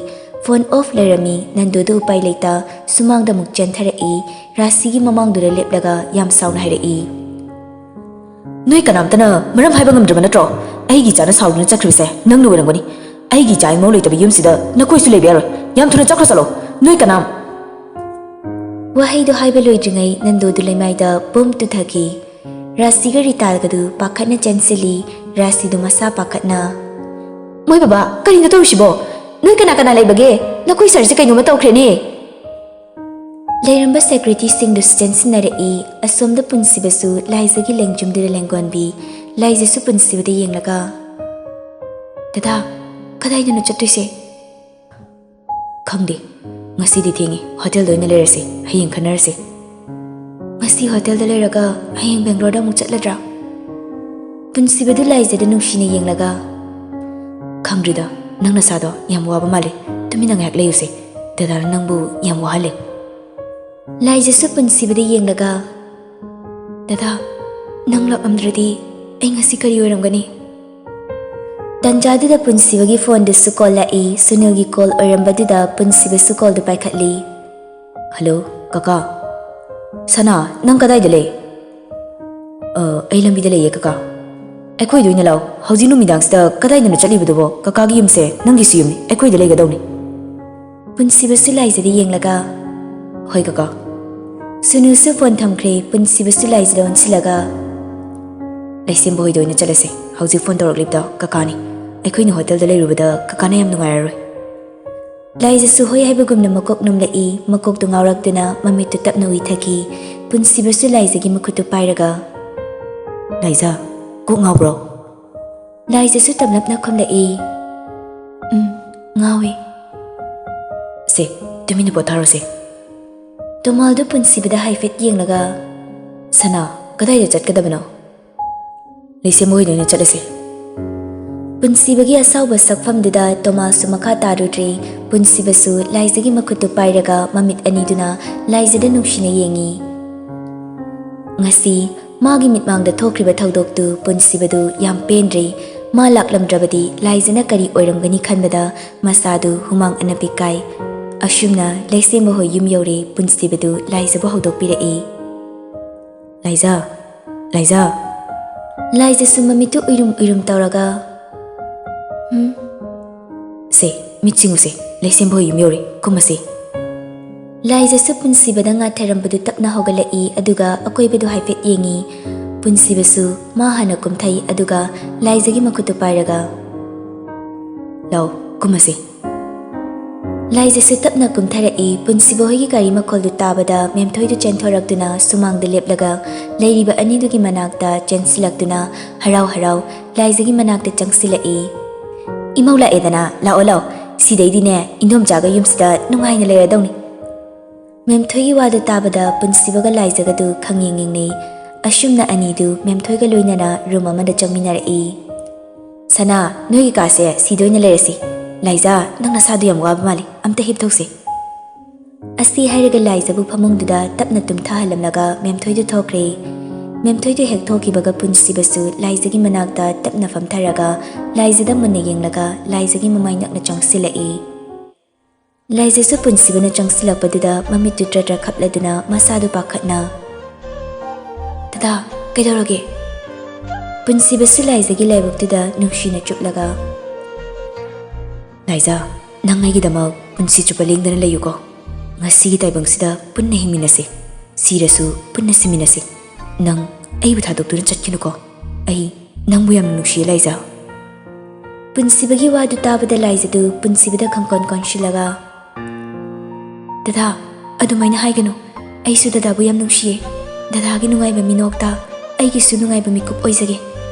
ꯐꯣꯟ ꯑꯣꯐ ꯂꯩꯔꯝꯃꯤ꯫ ꯅꯟꯗꯣꯗꯨ ꯎꯄꯥꯏ ꯂꯩꯇ ꯁꯨꯃꯥꯡꯗ ꯑꯃꯨꯛ ꯆꯦꯟꯊꯔꯛꯏ꯫ ꯔꯥꯁꯤꯒꯤ ꯃꯃꯥꯡꯗꯨꯗ ꯂꯦꯞꯂꯒ ꯌꯥꯝ ꯁꯥꯎꯅ ꯍꯥꯏꯔꯛꯏ꯫ "ꯅꯣꯏ ꯀꯅꯥꯝꯇꯅ ꯃꯔꯝ ꯍꯥꯏꯕ ꯉꯝꯗ꯭ꯔꯕ ꯅꯠꯇ꯭ꯔꯣ? ꯑꯩꯒꯤ ꯏꯆꯥꯅ ꯁꯥꯎꯗꯨꯅ ꯆꯠꯈ꯭ꯔꯤꯕꯁꯦ ꯅꯪꯅ ꯑꯣꯏꯔꯝꯒꯅꯤ꯫ ꯑꯩꯒꯤ ꯏꯆꯥ ꯏꯃꯧ ꯂꯩꯇꯕ ꯌꯨꯝꯁꯤꯗ ꯅꯈꯣꯏꯁꯨ ꯂꯩꯕ ꯌꯥꯔꯣꯏ꯫ ꯌꯥꯝ ꯊꯨꯅ ꯆꯠꯈ꯭ꯔꯣ ꯆꯠꯂꯣ, ꯅꯣꯏ ꯀꯅꯥꯝ!" ꯋꯥꯍꯩꯗꯨ ꯍꯥꯏꯕ ꯂꯣꯏꯗ꯭ꯔꯤꯉꯩ ꯅꯟꯗꯣꯗꯨ ꯂꯩꯃꯥꯏꯗ ꯕꯨꯝ ꯇꯨꯊꯈꯤ꯫ ꯔꯥꯁꯤꯒ ꯔꯤꯇꯥꯒꯗꯨ ꯄꯥꯈꯠꯅ ꯆꯦꯟꯁꯤꯜꯂꯤ꯫ ꯔꯥꯁꯤꯗꯨ ꯃꯁꯥ ꯄꯥꯈꯠꯅ, "ꯃꯣꯏ ꯕꯕꯥ, ꯀꯔꯤꯅꯣ ꯇꯧꯔꯤꯁꯤꯕꯣ? ꯅꯣꯏ ꯀꯅꯥ ꯀꯅꯥ ꯂꯩꯕꯒꯦ? ꯅꯈꯣꯏ ꯁꯥꯔꯁꯦ ꯀꯩꯅꯣꯝꯃ ꯇꯧꯈ꯭ꯔꯦꯅꯦ!" ꯂꯩꯔꯝꯕ ꯁꯦꯀ꯭ꯌꯨꯔꯤꯇꯤꯁꯤꯡꯗꯨꯁꯨ ꯆꯦꯟꯁꯤꯟꯅꯔꯛꯏ꯫ ꯑꯁꯣꯝꯗ ꯄꯨꯟꯁꯤꯕꯁꯨ ꯂꯥꯏꯖꯒꯤ ꯂꯦꯡꯖꯨꯝꯗꯨꯗ ꯂꯦꯡꯒꯣꯟꯕꯤ꯫ ꯂꯥꯏꯖꯁꯨ ꯄꯨꯟꯁꯤꯕꯗ ꯌꯦꯡꯂꯒ, "ꯗꯗꯥ, ꯀꯗꯥꯏꯗꯅꯣ ꯆꯠꯇꯣꯏꯁꯦ?" "ꯈꯪꯗꯦ, ꯉꯁꯤꯗꯤ ꯊꯦꯡꯉꯤ, ꯍꯣꯇꯦꯜꯗ ꯑꯣꯏꯅ ꯂꯩꯔꯁꯤ, ꯍꯌꯦꯡ ꯈꯟꯅꯔꯁꯤ꯫" "ꯉꯁꯤ ꯍꯣꯇꯦꯜꯗ ꯂꯩꯔꯒ ꯍꯌꯦꯡ ꯕꯦꯡꯒ꯭ꯂꯣꯔꯗ ꯑꯃꯨꯛ ꯆꯠꯂꯗ꯭ꯔꯥ?" ꯄꯨꯟꯁꯤꯕꯗꯨ ꯂꯥꯏꯖꯗ ꯅꯨꯡꯁꯤꯅ ꯌꯦꯡꯂꯒ, "ꯈꯪꯗ꯭ꯔꯤꯗ, ꯅꯪ ꯅꯁꯥꯗꯣ ꯌꯥꯝ ꯋꯥꯕ ꯃꯥꯜꯂꯦ, ꯇꯨꯃꯤꯟꯅ ꯉꯥꯏꯍꯥꯛ ꯂꯩꯌꯨꯁꯦ, ꯗꯗꯥꯅ ꯅꯪꯕꯨ ꯌꯥꯝ ꯋꯥꯍꯜꯂꯦ꯫" ꯂꯥꯏꯖꯁꯨ ꯄꯨꯟꯁꯤꯕꯗ ꯌꯦꯡꯂꯒ, "ꯗꯗꯥ, ꯅꯪ ꯂꯥꯛꯂꯝꯗ꯭ꯔꯗꯤ ꯑꯩ ꯉꯁꯤ ꯀꯔꯤ ꯑꯣꯏꯔꯝꯒꯅꯤ?" ꯇꯟꯖꯥꯗꯨꯗ ꯄꯨꯟꯁꯤꯕꯒꯤ ꯐꯣꯟꯗꯨꯁꯨ ꯀꯣꯜ ꯂꯥꯛꯏ꯫ ꯁꯨꯅꯤꯜꯒꯤ ꯀꯣꯜ ꯑꯣꯏꯔꯝꯕꯗꯨꯗ ꯄꯨꯟꯁꯤꯕꯁꯨ ꯀꯣꯜꯗꯨ ꯄꯥꯏꯈꯠꯂꯤ꯫ "ꯍꯜꯂꯣ, ꯀꯀꯥ꯫" "ꯁꯅꯥ, ꯅꯪ ꯀꯗꯥꯏꯗ ꯂꯩ?" "ꯑ, ꯑꯩ ꯂꯝꯕꯤꯗ ꯂꯩꯌꯦ, ꯀꯀꯥ꯫" "ꯑꯩꯈꯣꯏꯗ ꯑꯣꯏꯅ ꯂꯥꯛꯑꯣ꯫ ꯍꯧꯖꯤꯛ ꯅꯨꯃꯤꯗꯥꯡꯁꯤꯗ ꯀꯗꯥꯏꯗꯅꯣ ꯆꯠꯂꯤꯕꯗꯨꯕꯣ? ꯀꯀꯥꯒꯤ ꯌꯨꯝꯁꯦ ꯅꯪꯒꯤꯁꯨ ꯌꯨꯝꯅꯤ, ꯑꯩꯈꯣꯏꯗ ꯂꯩꯒꯗꯧꯅꯤ꯫" ꯄꯨꯟꯁꯤꯕꯁꯨ ꯂꯥꯏꯖꯗ ꯌꯦꯡꯂꯒ, "ꯍꯣꯏ, ꯀꯀꯥ꯫" ꯁꯨꯅꯨꯁꯨ ꯐꯣꯟ ꯊꯝꯈ꯭ꯔꯦ꯫ ꯄꯨꯟꯁꯤꯕꯁꯨ ꯂꯥꯏꯖꯗ ꯑꯣꯟꯁꯤꯜꯂꯒ, "ꯂꯩꯁꯦꯝꯕ ꯍꯣꯏꯗ ꯑꯣꯏꯅ ꯆꯠꯂꯁꯦ꯫ ꯍꯧꯖꯤꯛ ꯐꯣꯟ ꯇꯧꯔꯛꯂꯤꯕꯗꯣ ꯀꯀꯥꯅꯤ꯫ ꯑꯩꯈꯣꯏꯅ ꯍꯣꯇꯦꯜꯗ ꯂꯩꯔꯨꯕꯗ ꯀꯀꯥꯅ ꯌꯥꯝ ꯅꯨꯡꯉꯥꯏꯔꯔꯣꯏ꯫" ꯂꯥꯏꯖꯁꯨ ꯍꯣꯏ ꯍꯥꯏꯕꯒꯨꯝꯅ ꯃꯀꯣꯛ ꯅꯣꯝꯂꯛꯏ꯫ ꯃꯀꯣꯛꯇꯨ ꯉꯥꯎꯔꯛꯇꯨꯅ ꯃꯃꯤꯠꯇꯨ ꯇꯞꯅ ꯎꯏꯊꯈꯤ꯫ ꯄꯨꯟꯁꯤꯕꯁꯨ ꯂꯥꯏꯖꯒꯤ ꯃꯈꯨꯠꯇꯨ ꯄꯥꯏꯔꯒ, "ꯂꯥꯏꯖ, ꯀꯣꯛ ꯉꯥꯎꯕ꯭ꯔꯣ?" ꯂꯥꯏꯖꯁꯨ ꯇꯞꯂꯞꯅ ꯈꯨꯝꯂꯛꯏ, "ꯎꯝ, ꯉꯥꯎꯏ꯫" "ꯁꯦ, ꯇꯨꯃꯤꯟꯅ ꯄꯣꯊꯥꯔꯣꯁꯦ꯫" ꯇꯣꯃꯥꯜꯗꯨ ꯄꯨꯟꯁꯤꯕꯗ ꯍꯥꯏꯐꯦꯠ ꯌꯦꯡꯂꯒ, "ꯁꯅꯥ, ꯀꯗꯥꯏꯗ ꯆꯠꯀꯗꯕꯅꯣ?" "ꯂꯩꯁꯦꯝꯕ ꯍꯣꯏꯗ ꯑꯣꯏꯅ ꯆꯠꯂꯁꯦ꯫" ꯄꯨꯟꯁꯤꯕꯒꯤ ꯑꯁꯥꯎꯕ ꯁꯛꯐꯝꯗꯨꯗ ꯇꯣꯃꯥꯜꯁꯨ ꯃꯈꯥ ꯇꯥꯔꯨꯗ꯭ꯔꯦ꯫ ꯄꯨꯟꯁꯤꯕꯁꯨ ꯂꯥꯏꯖꯒꯤ ꯃꯈꯨꯠꯇꯨ ꯄꯥꯏꯔꯒ ꯃꯃꯤꯠ ꯑꯅꯤꯗꯨꯅ ꯂꯥꯏꯖꯗ ꯅꯨꯡꯁꯤꯅ ꯌꯦꯡꯉꯤ꯫ ꯉꯁꯤ ꯃꯥꯒꯤ ꯃꯤꯠꯃꯥꯡꯗ ꯊꯣꯛꯈ꯭ꯔꯤꯕ ꯊꯧꯗꯣꯛꯇꯨ ꯄꯨꯟꯁꯤꯕꯗꯨ ꯌꯥꯝ ꯄꯦꯟꯗ꯭ꯔꯦ꯫ ꯃꯥ ꯂꯥꯛꯂꯝꯗ꯭ꯔꯕꯗꯤ ꯂꯥꯏꯖꯅ ꯀꯔꯤ ꯑꯣꯏꯔꯝꯒꯅꯤ ꯈꯟꯕꯗ ꯃꯁꯥꯗꯨ ꯍꯨꯃꯥꯡ ꯑꯅꯞꯄꯤ ꯀꯥꯏ꯫ ꯑꯁꯨꯝꯅ ꯂꯩꯁꯦꯝꯕ ꯍꯣꯏ ꯌꯨꯝ ꯌꯧꯔꯦ꯫ ꯄꯨꯟꯁꯤꯕꯗꯨ ꯂꯥꯏꯖꯕꯨ ꯍꯧꯗꯣꯛꯄꯤꯔꯛꯏ꯫ "ꯂꯥꯏꯖ, ꯂꯥꯏꯖ꯫" ꯂꯥꯏꯖꯁꯨ ꯃꯃꯤꯠꯇꯨ ꯎꯏꯔꯨꯝ ꯎꯏꯔꯨꯝ ꯇꯧꯔꯒ, "ꯎꯝ?" "ꯁꯦ, ꯃꯤꯠ ꯁꯤꯡꯉꯨꯁꯦ, ꯂꯩꯁꯦꯝꯕ ꯍꯣꯏ ꯌꯨꯝ ꯌꯧꯔꯦ, ꯀꯨꯝꯃꯁꯦ꯫" ꯂꯥꯏꯖꯁꯨ ꯄꯨꯟꯁꯤꯕꯗ ꯉꯥꯊꯔꯝꯕꯗꯨ ꯇꯞꯅ ꯍꯧꯒꯠꯂꯛꯏ, ꯑꯗꯨꯒ ꯑꯀꯣꯏꯕꯗꯨ ꯍꯥꯏꯐꯦꯠ ꯌꯦꯡꯉꯤ꯫ ꯄꯨꯟꯁꯤꯕꯁꯨ ꯃꯥ ꯍꯥꯟꯅ ꯀꯨꯝꯊꯩ, ꯑꯗꯨꯒ ꯂꯥꯏꯖꯒꯤ ꯃꯈꯨꯠꯇꯨ ꯄꯥꯏꯔꯒ, "ꯂꯥꯎ, ꯀꯨꯝꯃꯁꯤ꯫" ꯂꯥꯏꯖꯁꯨ ꯇꯞꯅ ꯀꯨꯝꯊꯔꯛꯏ꯫ ꯄꯨꯟꯁꯤꯕ ꯍꯣꯏꯒꯤ ꯒꯥꯔꯤ ꯃꯈꯣꯜꯗꯨ ꯇꯥꯕꯗ ꯃꯦꯝꯊꯣꯏꯗꯨ ꯆꯦꯟꯊꯣꯔꯛꯇꯨꯅ ꯁꯨꯃꯥꯡꯗ ꯂꯦꯞꯂꯒ ꯂꯩꯔꯤꯕ ꯑꯅꯤꯗꯨꯒꯤ ꯃꯅꯥꯛꯇ ꯆꯦꯟꯁꯤꯜꯂꯛꯇꯨꯅ ꯍꯔꯥꯎ ꯍꯔꯥꯎ ꯂꯥꯏꯖꯒꯤ ꯃꯅꯥꯛꯇ ꯆꯪꯁꯤꯜꯂꯛꯏ꯫ "ꯏꯃꯧ ꯂꯥꯛꯑꯦꯗꯅ, ꯂꯥꯛꯑꯣ, ꯂꯥꯛꯑꯣ꯫ ꯁꯤꯗꯩꯗꯤꯅꯦ, ꯏꯟꯗꯣꯝꯆꯥꯒ ꯌꯨꯝꯁꯤꯗ ꯅꯨꯡꯉꯥꯏꯅ ꯂꯩꯔꯗꯧꯅꯤ꯫ ꯃꯦꯝꯊꯣꯏꯒꯤ ꯋꯥꯗꯨ ꯇꯥꯕꯗ ꯄꯨꯟꯁꯤꯕꯒ ꯂꯥꯏꯖꯒꯗꯨ ꯈꯪꯌꯦꯡ ꯌꯦꯡꯅꯩ꯫ ꯑꯁꯨꯝꯅ ꯑꯅꯤꯗꯨ ꯃꯦꯝꯊꯣꯏꯒ ꯂꯣꯏꯅꯅ ꯔꯨꯝ ꯑꯃꯗ ꯆꯪꯃꯤꯟꯅꯔꯛꯏ꯫ "ꯁꯅꯥ, ꯅꯣꯏꯒꯤ ꯀꯥꯁꯦ ꯁꯤꯗ ꯑꯣꯏꯅ ꯂꯩꯔꯁꯤ꯫ ꯂꯥꯏꯖꯥ, ꯅꯪ ꯅꯁꯥꯗꯨ ꯌꯥꯝ ꯋꯥꯕ ꯃꯥꯜꯂꯤ, ꯑꯝꯇ ꯍꯤꯞꯊꯣꯛꯁꯤ꯫" ꯑꯁꯤ ꯍꯥꯏꯔꯒ ꯂꯥꯏꯖꯕꯨ ꯐꯃꯨꯡꯗꯨꯗ ꯇꯞꯅ ꯇꯨꯝꯊꯍꯜꯂꯝꯂꯒ ꯃꯦꯝꯊꯣꯏꯗꯨ ꯊꯣꯛꯈ꯭ꯔꯦ꯫ ꯃꯦꯝꯊꯣꯏꯗꯨ ꯍꯦꯛ ꯊꯣꯛꯈꯤꯕꯒ ꯄꯨꯟꯁꯤꯕꯁꯨ ꯂꯥꯏꯖꯒꯤ ꯃꯅꯥꯛꯇ ꯇꯞꯅ ꯐꯝꯊꯔꯒ ꯂꯥꯏꯖꯗ ꯃꯨꯟꯅ ꯌꯦꯡꯂꯒ ꯂꯥꯏꯖꯒꯤ ꯃꯃꯥꯏ ꯅꯛꯅ ꯆꯪꯁꯤꯜꯂꯛꯏ꯫ ꯂꯥꯏꯖꯁꯨ ꯄꯨꯟꯁꯤꯕꯅ ꯆꯪꯁꯤꯜꯂꯛꯄꯗꯨꯗ ꯃꯃꯤꯠꯇꯨ ꯇ꯭ꯔ ꯇ꯭ꯔ ꯈꯞꯂꯗꯨꯅ ꯃꯁꯥꯗꯨ ꯄꯥꯈꯠꯅ, "ꯗꯗꯥ, ꯀꯩꯗꯧꯔꯒꯦ?" ꯄꯨꯟꯁꯤꯕꯁꯨ ꯂꯥꯏꯖꯒꯤ ꯂꯥꯏꯕꯛꯇꯨꯗ ꯅꯨꯡꯁꯤꯅ ꯆꯨꯞꯂꯒ, "ꯂꯥꯏꯖ, ꯅꯪ ꯑꯩꯒꯤꯗꯃꯛ ꯄꯨꯟꯁꯤ ꯆꯨꯞꯄ ꯂꯦꯡꯗꯅ ꯂꯩꯌꯨꯀꯣ꯫ ꯉꯁꯤꯒꯤ ꯇꯥꯏꯕꯪꯁꯤꯗ ꯄꯨꯟꯅ ꯍꯤꯡꯃꯤꯟꯅꯁꯤ꯫ ꯁꯤꯔꯁꯨ ꯄꯨꯟꯅ ꯁꯤꯃꯤꯟꯅꯁꯤ꯫ ꯅꯪ ꯑꯩꯕꯨ ꯊꯥꯗꯣꯛꯇꯨꯅ ꯆꯠꯈꯤꯅꯨꯀꯣ꯫ ꯑꯩ ꯅꯪꯕꯨ ꯌꯥꯝꯅ ꯅꯨꯡꯁꯤꯌꯦ, ꯂꯥꯏꯖ꯫" ꯄꯨꯟꯁꯤꯕꯒꯤ ꯋꯥꯗꯨ ꯇꯥꯕꯗ ꯂꯥꯏꯖꯗꯨ ꯄꯨꯟꯁꯤꯕꯗ ꯈꯪꯀꯣꯟ ꯀꯣꯟꯁꯤꯜꯂꯒ, "ꯗꯗꯥ, ꯑꯗꯨꯃꯥꯏꯅ ꯍꯥꯏꯒꯅꯨ꯫ ꯑꯩꯁꯨ ꯗꯗꯥꯕꯨ ꯌꯥꯝ ꯅꯨꯡꯁꯤꯌꯦ꯫ ꯗꯗꯥꯒꯤ ꯅꯨꯡꯉꯥꯏꯕ ꯃꯤꯅꯣꯛꯇ ꯑꯩꯒꯤꯁꯨ ꯅꯨꯡꯉꯥꯏꯕ ꯃꯤꯀꯨꯞ ꯑꯣꯏꯖꯒꯦ꯫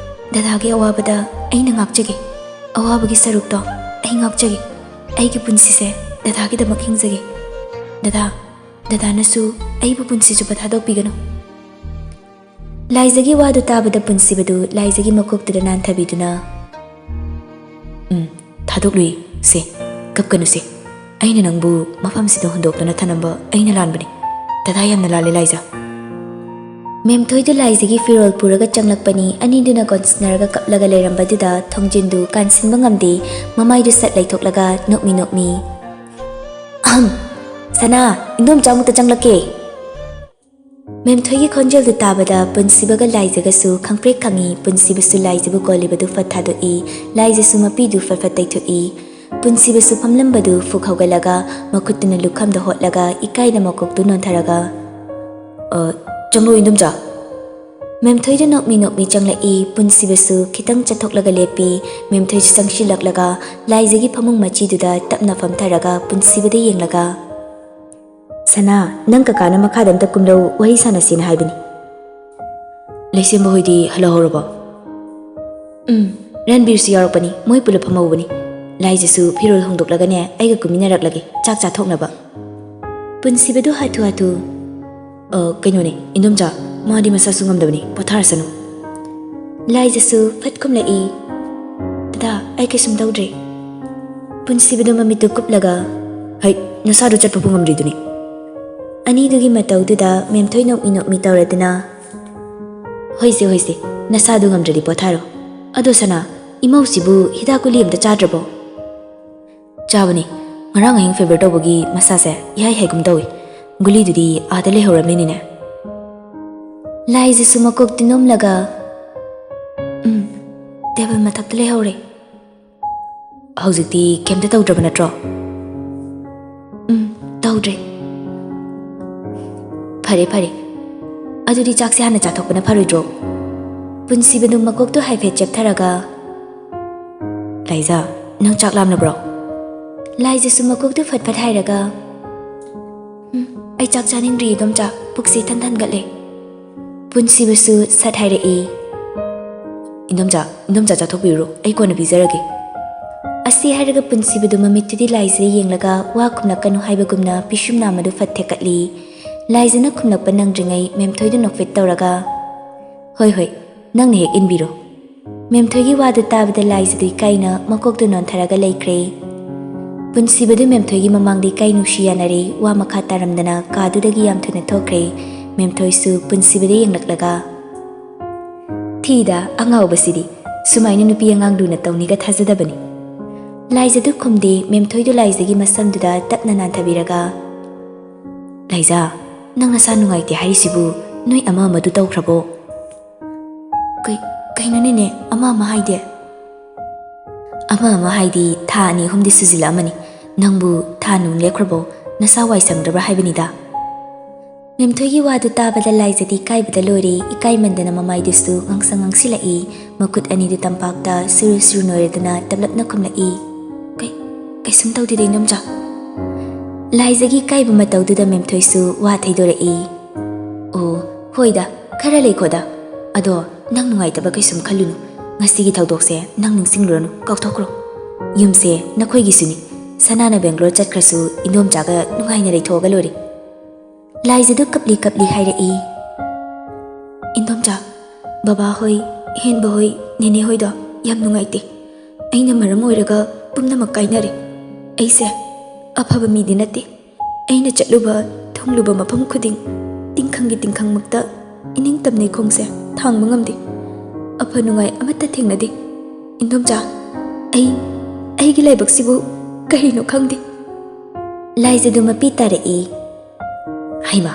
ꯗꯗꯥꯒꯤ ꯑꯋꯥꯕꯗ ꯑꯩꯅ ꯉꯥꯛꯆꯒꯦ꯫ ꯑꯋꯥꯕꯒꯤ ꯁꯔꯨꯛꯇꯣ ꯑꯩ ꯉꯥꯛꯆꯒꯦ꯫ ꯑꯩꯒꯤ ꯄꯨꯟꯁꯤꯁꯦ ꯗꯗꯥꯒꯤꯗꯃꯛ ꯍꯤꯡꯖꯒꯦ꯫ ꯗꯗꯥ, ꯗꯗꯥꯅꯁꯨ ꯑꯩꯕꯨ ꯄꯨꯟꯁꯤ ꯆꯨꯞꯄ ꯊꯥꯗꯣꯛꯄꯤꯒꯅꯨ꯫" ꯂꯥꯏꯖꯒꯤ ꯋꯥꯗꯨ ꯇꯥꯕꯗ ꯄꯨꯟꯁꯤꯕꯗꯨ ꯂꯥꯏꯖꯒꯤ ꯃꯀꯣꯛꯇꯨꯗ ꯅꯥꯟꯊꯕꯤꯗꯨꯅ, "ꯎꯝ, ꯊꯥꯗꯣꯛꯂꯨꯏ꯫ ꯁꯦ, ꯀꯞꯀꯅꯨꯁꯦ꯫ ꯑꯩꯅ ꯅꯪꯕꯨ ꯃꯐꯝꯁꯤꯗ ꯍꯨꯟꯗꯣꯛꯇꯨꯅ ꯊꯅꯝꯕ ꯑꯩꯅ ꯂꯥꯟꯕꯅꯤ꯫ ꯗꯗꯥ ꯌꯥꯝꯅ ꯂꯥꯜꯂꯦ, ꯂꯥꯏꯖ꯫" ꯃꯦꯝꯊꯣꯏꯗꯨ ꯂꯥꯏꯖꯒꯤ ꯐꯤꯔꯣꯜ ꯄꯨꯔꯒ ꯆꯪꯂꯛꯄꯅꯤ꯫ ꯑꯅꯤꯗꯨꯅ ꯀꯣꯟꯁꯤꯟꯅꯔꯒ ꯀꯞꯂꯒ ꯂꯩꯔꯝꯕꯗꯨꯗ ꯊꯣꯡꯖꯤꯟꯗꯨ ꯀꯥꯟꯁꯤꯟꯕ ꯉꯝꯗꯦ꯫ ꯃꯃꯥꯏꯗꯨ ꯁꯠ ꯂꯩꯊꯣꯛꯂꯒ ꯅꯣꯛꯃꯤ ꯅꯣꯛꯃꯤ, "ꯑꯍꯝ, ꯁꯅꯥ, ꯏꯟꯗꯣꯝꯆꯥ ꯑꯃꯨꯛꯇ ꯆꯪꯂꯛꯀꯦ꯫" ꯃꯦꯝꯊꯣꯏꯒꯤ ꯈꯣꯟꯖꯦꯜꯗꯨ ꯇꯥꯕꯗ ꯄꯨꯟꯁꯤꯕꯒ ꯂꯥꯏꯖꯒꯁꯨ ꯈꯪꯄ꯭ꯔꯦꯛ ꯈꯪꯉꯤ꯫ ꯄꯨꯟꯁꯤꯕꯁꯨ ꯂꯥꯏꯖꯕꯨ ꯀꯣꯜꯂꯤꯕꯗꯨ ꯐꯠ ꯊꯥꯗꯣꯛꯏ꯫ ꯂꯥꯏꯖꯁꯨ ꯃꯄꯤꯗꯨ ꯐꯠ ꯐꯠ ꯇꯩꯊꯣꯛꯏ꯫ ꯄꯨꯟꯁꯤꯕꯁꯨ ꯐꯝꯂꯝꯕꯗꯨ ꯐꯨꯛ ꯍꯧꯒꯠꯂꯒ ꯃꯈꯨꯠꯇꯨꯅ ꯂꯨꯈꯝꯗ ꯍꯣꯠꯂꯒ ꯏꯀꯥꯏꯅ ꯃꯀꯣꯛꯇꯨ ꯅꯣꯟꯊꯔꯒ, "ꯑ, ꯆꯪꯂꯣ, ꯏꯟꯗꯣꯝꯆꯥ꯫" ꯃꯦꯝꯊꯣꯏꯗꯨ ꯅꯣꯛꯃꯤ ꯅꯣꯛꯃꯤ ꯆꯪꯂꯛꯏ꯫ ꯄꯨꯟꯁꯤꯕꯁꯨ ꯈꯤꯇꯪ ꯆꯠꯊꯣꯛꯂꯒ ꯂꯦꯞꯄꯤ꯫ ꯃꯦꯝꯊꯣꯏꯁꯨ ꯆꯪꯁꯤꯜꯂꯛꯂꯒ ꯂꯥꯏꯖꯒꯤ ꯐꯃꯨꯡ ꯃꯆꯤꯗꯨꯗ ꯇꯞꯅ ꯐꯝꯊꯔꯒ ꯄꯨꯟꯁꯤꯕꯗ ꯌꯦꯡꯂꯒ, "ꯁꯅꯥ, ꯅꯪ ꯀꯀꯥꯅ ꯃꯈꯥꯗ ꯑꯝꯇ ꯀꯨꯝꯂꯧ, ꯋꯥꯔꯤ ꯁꯥꯟꯅꯁꯦꯅ ꯍꯥꯏꯕꯅꯤ꯫" "ꯂꯩꯁꯦꯝꯕ ꯍꯣꯏꯗꯤ ꯍꯜꯂꯛꯍꯧꯔꯕꯣ?" "ꯎꯝ, ꯔꯟꯕꯤꯔꯁꯨ ꯌꯥꯎꯔꯛꯄꯅꯤ, ꯃꯣꯏ ꯄꯨꯂꯞ ꯐꯝꯍꯧꯕꯅꯤ꯫" ꯂꯥꯏꯖꯁꯨ ꯐꯤꯔꯣꯜ ꯍꯣꯡꯗꯣꯛꯂꯒꯅꯦ ꯑꯩꯒ ꯀꯨꯝꯃꯤꯟꯅꯔꯛꯂꯒꯦ ꯆꯥꯛ ꯆꯥꯊꯣꯛꯅꯕ꯫ ꯄꯨꯟꯁꯤꯕꯗꯨ ꯍꯥꯊꯨ ꯍꯥꯊꯨ "ꯑ, ꯀꯩꯅꯣꯅꯦ, ꯏꯟꯗꯣꯝꯆꯥ, ꯃꯥꯗꯤ ꯃꯁꯥꯁꯨ ꯉꯝꯗꯕꯅꯤ, ꯄꯣꯊꯥꯔꯁꯅꯨ꯫" ꯂꯥꯏꯖꯁꯨ ꯐꯠ ꯈꯨꯝꯂꯛꯏ, "ꯗꯗꯥ, ꯑꯩ ꯀꯩꯁꯨꯝ ꯇꯧꯗ꯭ꯔꯦ꯫" ꯄꯨꯟꯁꯤꯕꯗꯨ ꯃꯃꯤꯠꯇꯨ ꯀꯨꯞꯂꯒ, "ꯍꯩ, ꯅꯁꯥꯗꯨ ꯆꯠꯄꯕꯨ ꯉꯝꯗ꯭ꯔꯤꯗꯨꯅꯤ꯫ ꯑꯅꯤꯗꯨꯒꯤ ꯃꯇꯧꯗꯨꯗ ꯃꯦꯝꯊꯣꯏ ꯅꯣꯛꯃꯤ ꯅꯣꯛꯃꯤ ꯇꯧꯔꯗꯨꯅ, "ꯍꯣꯏꯁꯦ, ꯍꯣꯏꯁꯦ, ꯅꯁꯥꯗꯨ ꯉꯝꯗ꯭ꯔꯗꯤ ꯄꯣꯊꯥꯔꯣ꯫ ꯑꯗꯣ ꯁꯅꯥ, ꯏꯃꯧꯁꯤꯕꯨ ꯍꯤꯗꯥꯛ ꯒꯨꯂꯤ ꯑꯝꯇ ꯆꯥꯗ꯭ꯔꯕꯣ?" "ꯆꯥꯕꯅꯤ꯫ ꯉꯔꯥꯡ ꯑꯍꯤꯡ ꯐꯤꯚꯔ ꯇꯧꯕꯒꯤ ꯃꯁꯥꯁꯦ ꯏꯍꯥꯏ ꯍꯥꯏꯒꯨꯝ ꯇꯧꯏ꯫ ꯒꯨꯂꯤꯗꯨꯗꯤ ꯑꯥꯗ ꯂꯩꯍꯧꯔꯝꯃꯤꯅꯤꯅꯦ꯫" ꯂꯥꯏꯖꯁꯨ ꯃꯀꯣꯛꯇꯤ ꯅꯣꯝꯂꯒ, "ꯎꯝ, ꯇꯦꯕꯜ ꯃꯊꯛꯇ ꯂꯩꯍꯧꯔꯦ꯫" "ꯍꯧꯖꯤꯛꯇꯤ ꯀꯩꯝꯇ ꯇꯧꯗ꯭ꯔꯕ ꯅꯠꯇ꯭ꯔꯣ?" "ꯎꯝ, ꯇꯧꯗ꯭ꯔꯦ꯫" "ꯐꯔꯦ, ꯐꯔꯦ꯫ ꯑꯗꯨꯗꯤ ꯆꯥꯛꯁꯦ ꯍꯥꯟꯅ ꯆꯥꯊꯣꯛꯄꯅ ꯐꯔꯣꯏꯗ꯭ꯔꯣ?" ꯄꯨꯟꯁꯤꯕꯗꯨ ꯃꯀꯣꯛꯇꯨ ꯍꯥꯏꯐꯦꯠ ꯆꯦꯞꯊꯔꯒ, "ꯂꯥꯏꯖꯥ, ꯅꯪ ꯆꯥꯛ ꯂꯥꯝꯂꯕ꯭ꯔꯣ?" ꯂꯥꯏꯖꯁꯨ ꯃꯀꯣꯛꯇꯨ ꯐꯠ ꯐꯠ ꯍꯥꯏꯔꯒ, "ꯎꯝ, ꯑꯩ ꯆꯥꯛ ꯆꯥꯅꯤꯡꯗ꯭ꯔꯤ, ꯏꯗꯣꯝꯆꯥ꯫ ꯄꯨꯛꯁꯤ ꯏꯊꯟ ꯊꯟꯒꯠꯂꯦ꯫" ꯄꯨꯟꯁꯤꯕꯁꯨ ꯁꯠ ꯍꯥꯏꯔꯛꯏ, "ꯏꯟꯗꯣꯝꯆꯥ, ꯏꯟꯗꯣꯝꯆꯥ ꯆꯥꯊꯣꯛꯄꯤꯔꯨꯔꯣ, ꯑꯩ ꯀꯣꯟꯅ ꯄꯤꯖꯔꯒꯦ꯫" ꯑꯁꯤ ꯍꯥꯏꯔꯒ ꯄꯨꯟꯁꯤꯕꯗꯨ ꯃꯃꯤꯠꯇꯨꯗꯤ ꯂꯥꯏꯖꯗ ꯌꯦꯡꯂꯒ ꯋꯥ ꯈꯨꯝꯂꯛꯀꯅꯨ ꯍꯥꯏꯕꯒꯨꯝꯅ ꯄꯤꯁꯨꯝ ꯅꯥꯝꯃꯗꯨ ꯐꯠ ꯊꯦꯛꯀꯠꯂꯤ꯫ ꯂꯥꯏꯖꯅ ꯈꯨꯝꯂꯛꯄ ꯅꯪꯗ꯭ꯔꯤꯉꯩ ꯃꯦꯝꯊꯣꯏꯗꯨ ꯅꯣꯛꯐꯦꯠ ꯇꯧꯔꯒ, "ꯍꯣꯏ, ꯍꯣꯏ, ꯅꯪꯅ ꯍꯦꯛ ꯏꯟꯕꯤꯔꯣ꯫" ꯃꯦꯝꯊꯣꯏꯒꯤ ꯋꯥꯗꯨ ꯇꯥꯕꯗ ꯂꯥꯏꯖꯗꯨ ꯏꯀꯥꯏꯅ ꯃꯀꯣꯛꯇꯨ ꯅꯣꯟꯊꯔꯒ ꯂꯩꯈ꯭ꯔꯦ꯫ ꯄꯨꯟꯁꯤꯕꯗꯨ ꯃꯦꯝꯊꯣꯏꯒꯤ ꯃꯃꯥꯡꯗ ꯏꯀꯥꯏ ꯅꯨꯡꯁꯤ ꯌꯥꯅꯔꯦ꯫ ꯋꯥ ꯃꯈꯥ ꯇꯥꯔꯝꯗꯅ ꯀꯥꯗꯨꯗꯒꯤ ꯌꯥꯝ ꯊꯨꯅ ꯊꯣꯛꯈ꯭ꯔꯦ꯫ ꯃꯦꯝꯊꯣꯏꯁꯨ ꯄꯨꯟꯁꯤꯕꯗ ꯌꯦꯡꯂꯛꯂꯒ, "ꯊꯤꯗ, ꯑꯉꯥꯎꯕꯁꯤꯗꯤ꯫ ꯁꯨꯃꯥꯏꯅ ꯅꯨꯄꯤ ꯑꯉꯥꯡ ꯂꯨꯅ ꯇꯧꯅꯤꯒ ꯊꯥꯖꯗꯕꯅꯤ꯫" ꯂꯥꯏꯖꯗꯨ ꯈꯨꯝꯗꯦ꯫ ꯃꯦꯝꯊꯣꯏꯗꯨ ꯂꯥꯏꯖꯒꯤ ꯃꯁꯝꯗꯨꯗ ꯇꯞꯅ ꯅꯥꯟꯊꯕꯤꯔꯒ, "ꯂꯥꯏꯖꯥ, ꯅꯪ ꯅꯁꯥ ꯅꯨꯡꯉꯥꯏꯇꯦ ꯍꯥꯏꯔꯤꯁꯤꯕꯨ ꯅꯣꯏ ꯑꯃ ꯑꯃꯗꯨ ꯇꯧꯈ꯭ꯔꯕꯣ?" "ꯀꯩ-, ꯀꯩꯅꯣꯅꯦꯅꯦ, ꯑꯃ ꯑꯃ ꯍꯥꯏꯗꯤ?" "ꯑꯃ ꯑꯃ ꯍꯥꯏꯗꯤ ꯊꯥ ꯑꯅꯤ ꯑꯍꯨꯝꯗꯤ ꯁꯨꯖꯤꯜꯂꯛꯑꯃꯅꯤ꯫ ꯅꯪꯕꯨ ꯊꯥ ꯅꯨꯡ ꯂꯦꯞꯈ꯭ꯔꯕꯣ? ꯅꯁꯥ ꯋꯥꯏ ꯁꯪꯗ꯭ꯔꯕ꯭ꯔꯥ ꯍꯥꯏꯕꯅꯤꯗ꯫" ꯃꯦꯝꯊꯣꯏꯒꯤ ꯋꯥꯗꯨ ꯇꯥꯕꯗ ꯂꯥꯏꯖꯗꯤ ꯏꯀꯥꯏꯕꯗ ꯂꯣꯏꯔꯦ꯫ ꯏꯀꯥꯏꯃꯟꯗꯅ ꯃꯃꯥꯏꯗꯨꯁꯨ ꯉꯥꯡꯁꯪ ꯉꯥꯡꯁꯤꯜꯂꯛꯏ꯫ ꯃꯈꯨꯠ ꯑꯅꯤꯗꯨ ꯇꯝꯄꯥꯛꯇ ꯁꯨꯔꯨ ꯁꯨꯔꯨ ꯅꯣꯏꯔꯗꯨꯅ ꯇꯞꯂꯞꯅ ꯈꯨꯝꯂꯛꯏ, "ꯀꯩ-, ꯀꯩꯁꯨꯝ ꯇꯧꯗꯦꯗ, ꯏꯟꯗꯣꯝꯆꯥ꯫" ꯂꯥꯏꯖꯒꯤ ꯏꯀꯥꯏꯕ ꯃꯇꯧꯗꯨꯗ ꯃꯦꯝꯊꯣꯏꯁꯨ ꯋꯥ ꯊꯩꯗꯣꯔꯛꯏ, "ꯑꯣ, ꯍꯣꯏꯗ, ꯈꯔ ꯂꯩꯈꯣꯗ꯫ ꯑꯗꯣ ꯅꯪ ꯅꯨꯡꯉꯥꯏꯇꯕ ꯀꯩꯁꯨꯝ ꯈꯜꯂꯨꯅꯨ꯫ ꯉꯁꯤꯒꯤ ꯊꯧꯗꯣꯛꯁꯦ ꯅꯪ ꯅꯤꯡꯁꯤꯡꯂꯨꯔꯅꯨ, ꯀꯥꯎꯊꯣꯛꯈ꯭ꯔꯣ꯫" ꯌꯨꯝꯁꯦ ꯅꯈꯣꯏꯒꯤꯁꯨꯅꯤ꯫ ꯁꯅꯥꯅ ꯕꯦꯡꯒ꯭ꯂꯣꯔ ꯆꯠꯈ꯭ꯔꯁꯨ ꯏꯟꯗꯣꯝꯆꯥꯒ ꯅꯨꯡꯉꯥꯏꯅ ꯂꯩꯊꯣꯛꯑꯒ ꯂꯣꯏꯔꯦ꯫ ꯂꯥꯏꯖꯗꯨ ꯀꯞꯂꯤ ꯀꯞꯂꯤ ꯍꯥꯏꯔꯛꯏ, "ꯏꯟꯗꯣꯝꯆꯥ, ꯕꯕꯥ ꯍꯣꯏ, ꯍꯦꯟꯕ ꯍꯣꯏ, ꯅꯦꯅꯦ ꯍꯣꯏꯗꯣ ꯌꯥꯝ ꯅꯨꯡꯉꯥꯏꯇꯦ꯫ ꯑꯩꯅ ꯃꯔꯝ ꯑꯣꯏꯔꯒ ꯄꯨꯝꯅꯃꯛ ꯀꯥꯏꯅꯔꯦ꯫ ꯑꯩꯁꯦ ꯑꯐꯕ ꯃꯤꯗꯤ ꯅꯠꯇꯦ꯫ ꯑꯩꯅ ꯆꯠꯂꯨꯕ ꯊꯨꯡꯂꯨꯕ ꯃꯐꯝ ꯈꯨꯗꯤꯡ ꯇꯤꯡꯈꯪꯒꯤ ꯇꯤꯡꯈꯪꯃꯛꯇ ꯏꯅꯤꯡ ꯇꯝꯅ ꯏꯈꯣꯡꯁꯦ ꯊꯥꯡꯕ ꯉꯝꯗꯦ꯫ ꯑꯐ ꯅꯨꯡꯉꯥꯏ ꯑꯃꯠꯇ ꯊꯦꯡꯅꯗꯦ꯫ ꯏꯟꯗꯣꯝꯆꯥ, ꯑꯩ, ꯑꯩꯒꯤ ꯂꯥꯏꯕꯛꯁꯤꯕꯨ ꯀꯔꯤꯅꯣ ꯈꯪꯗꯦ꯫" ꯂꯥꯏꯖꯗꯨ ꯃꯄꯤ ꯇꯥꯔꯛꯏ꯫ "ꯍꯩꯃꯥ,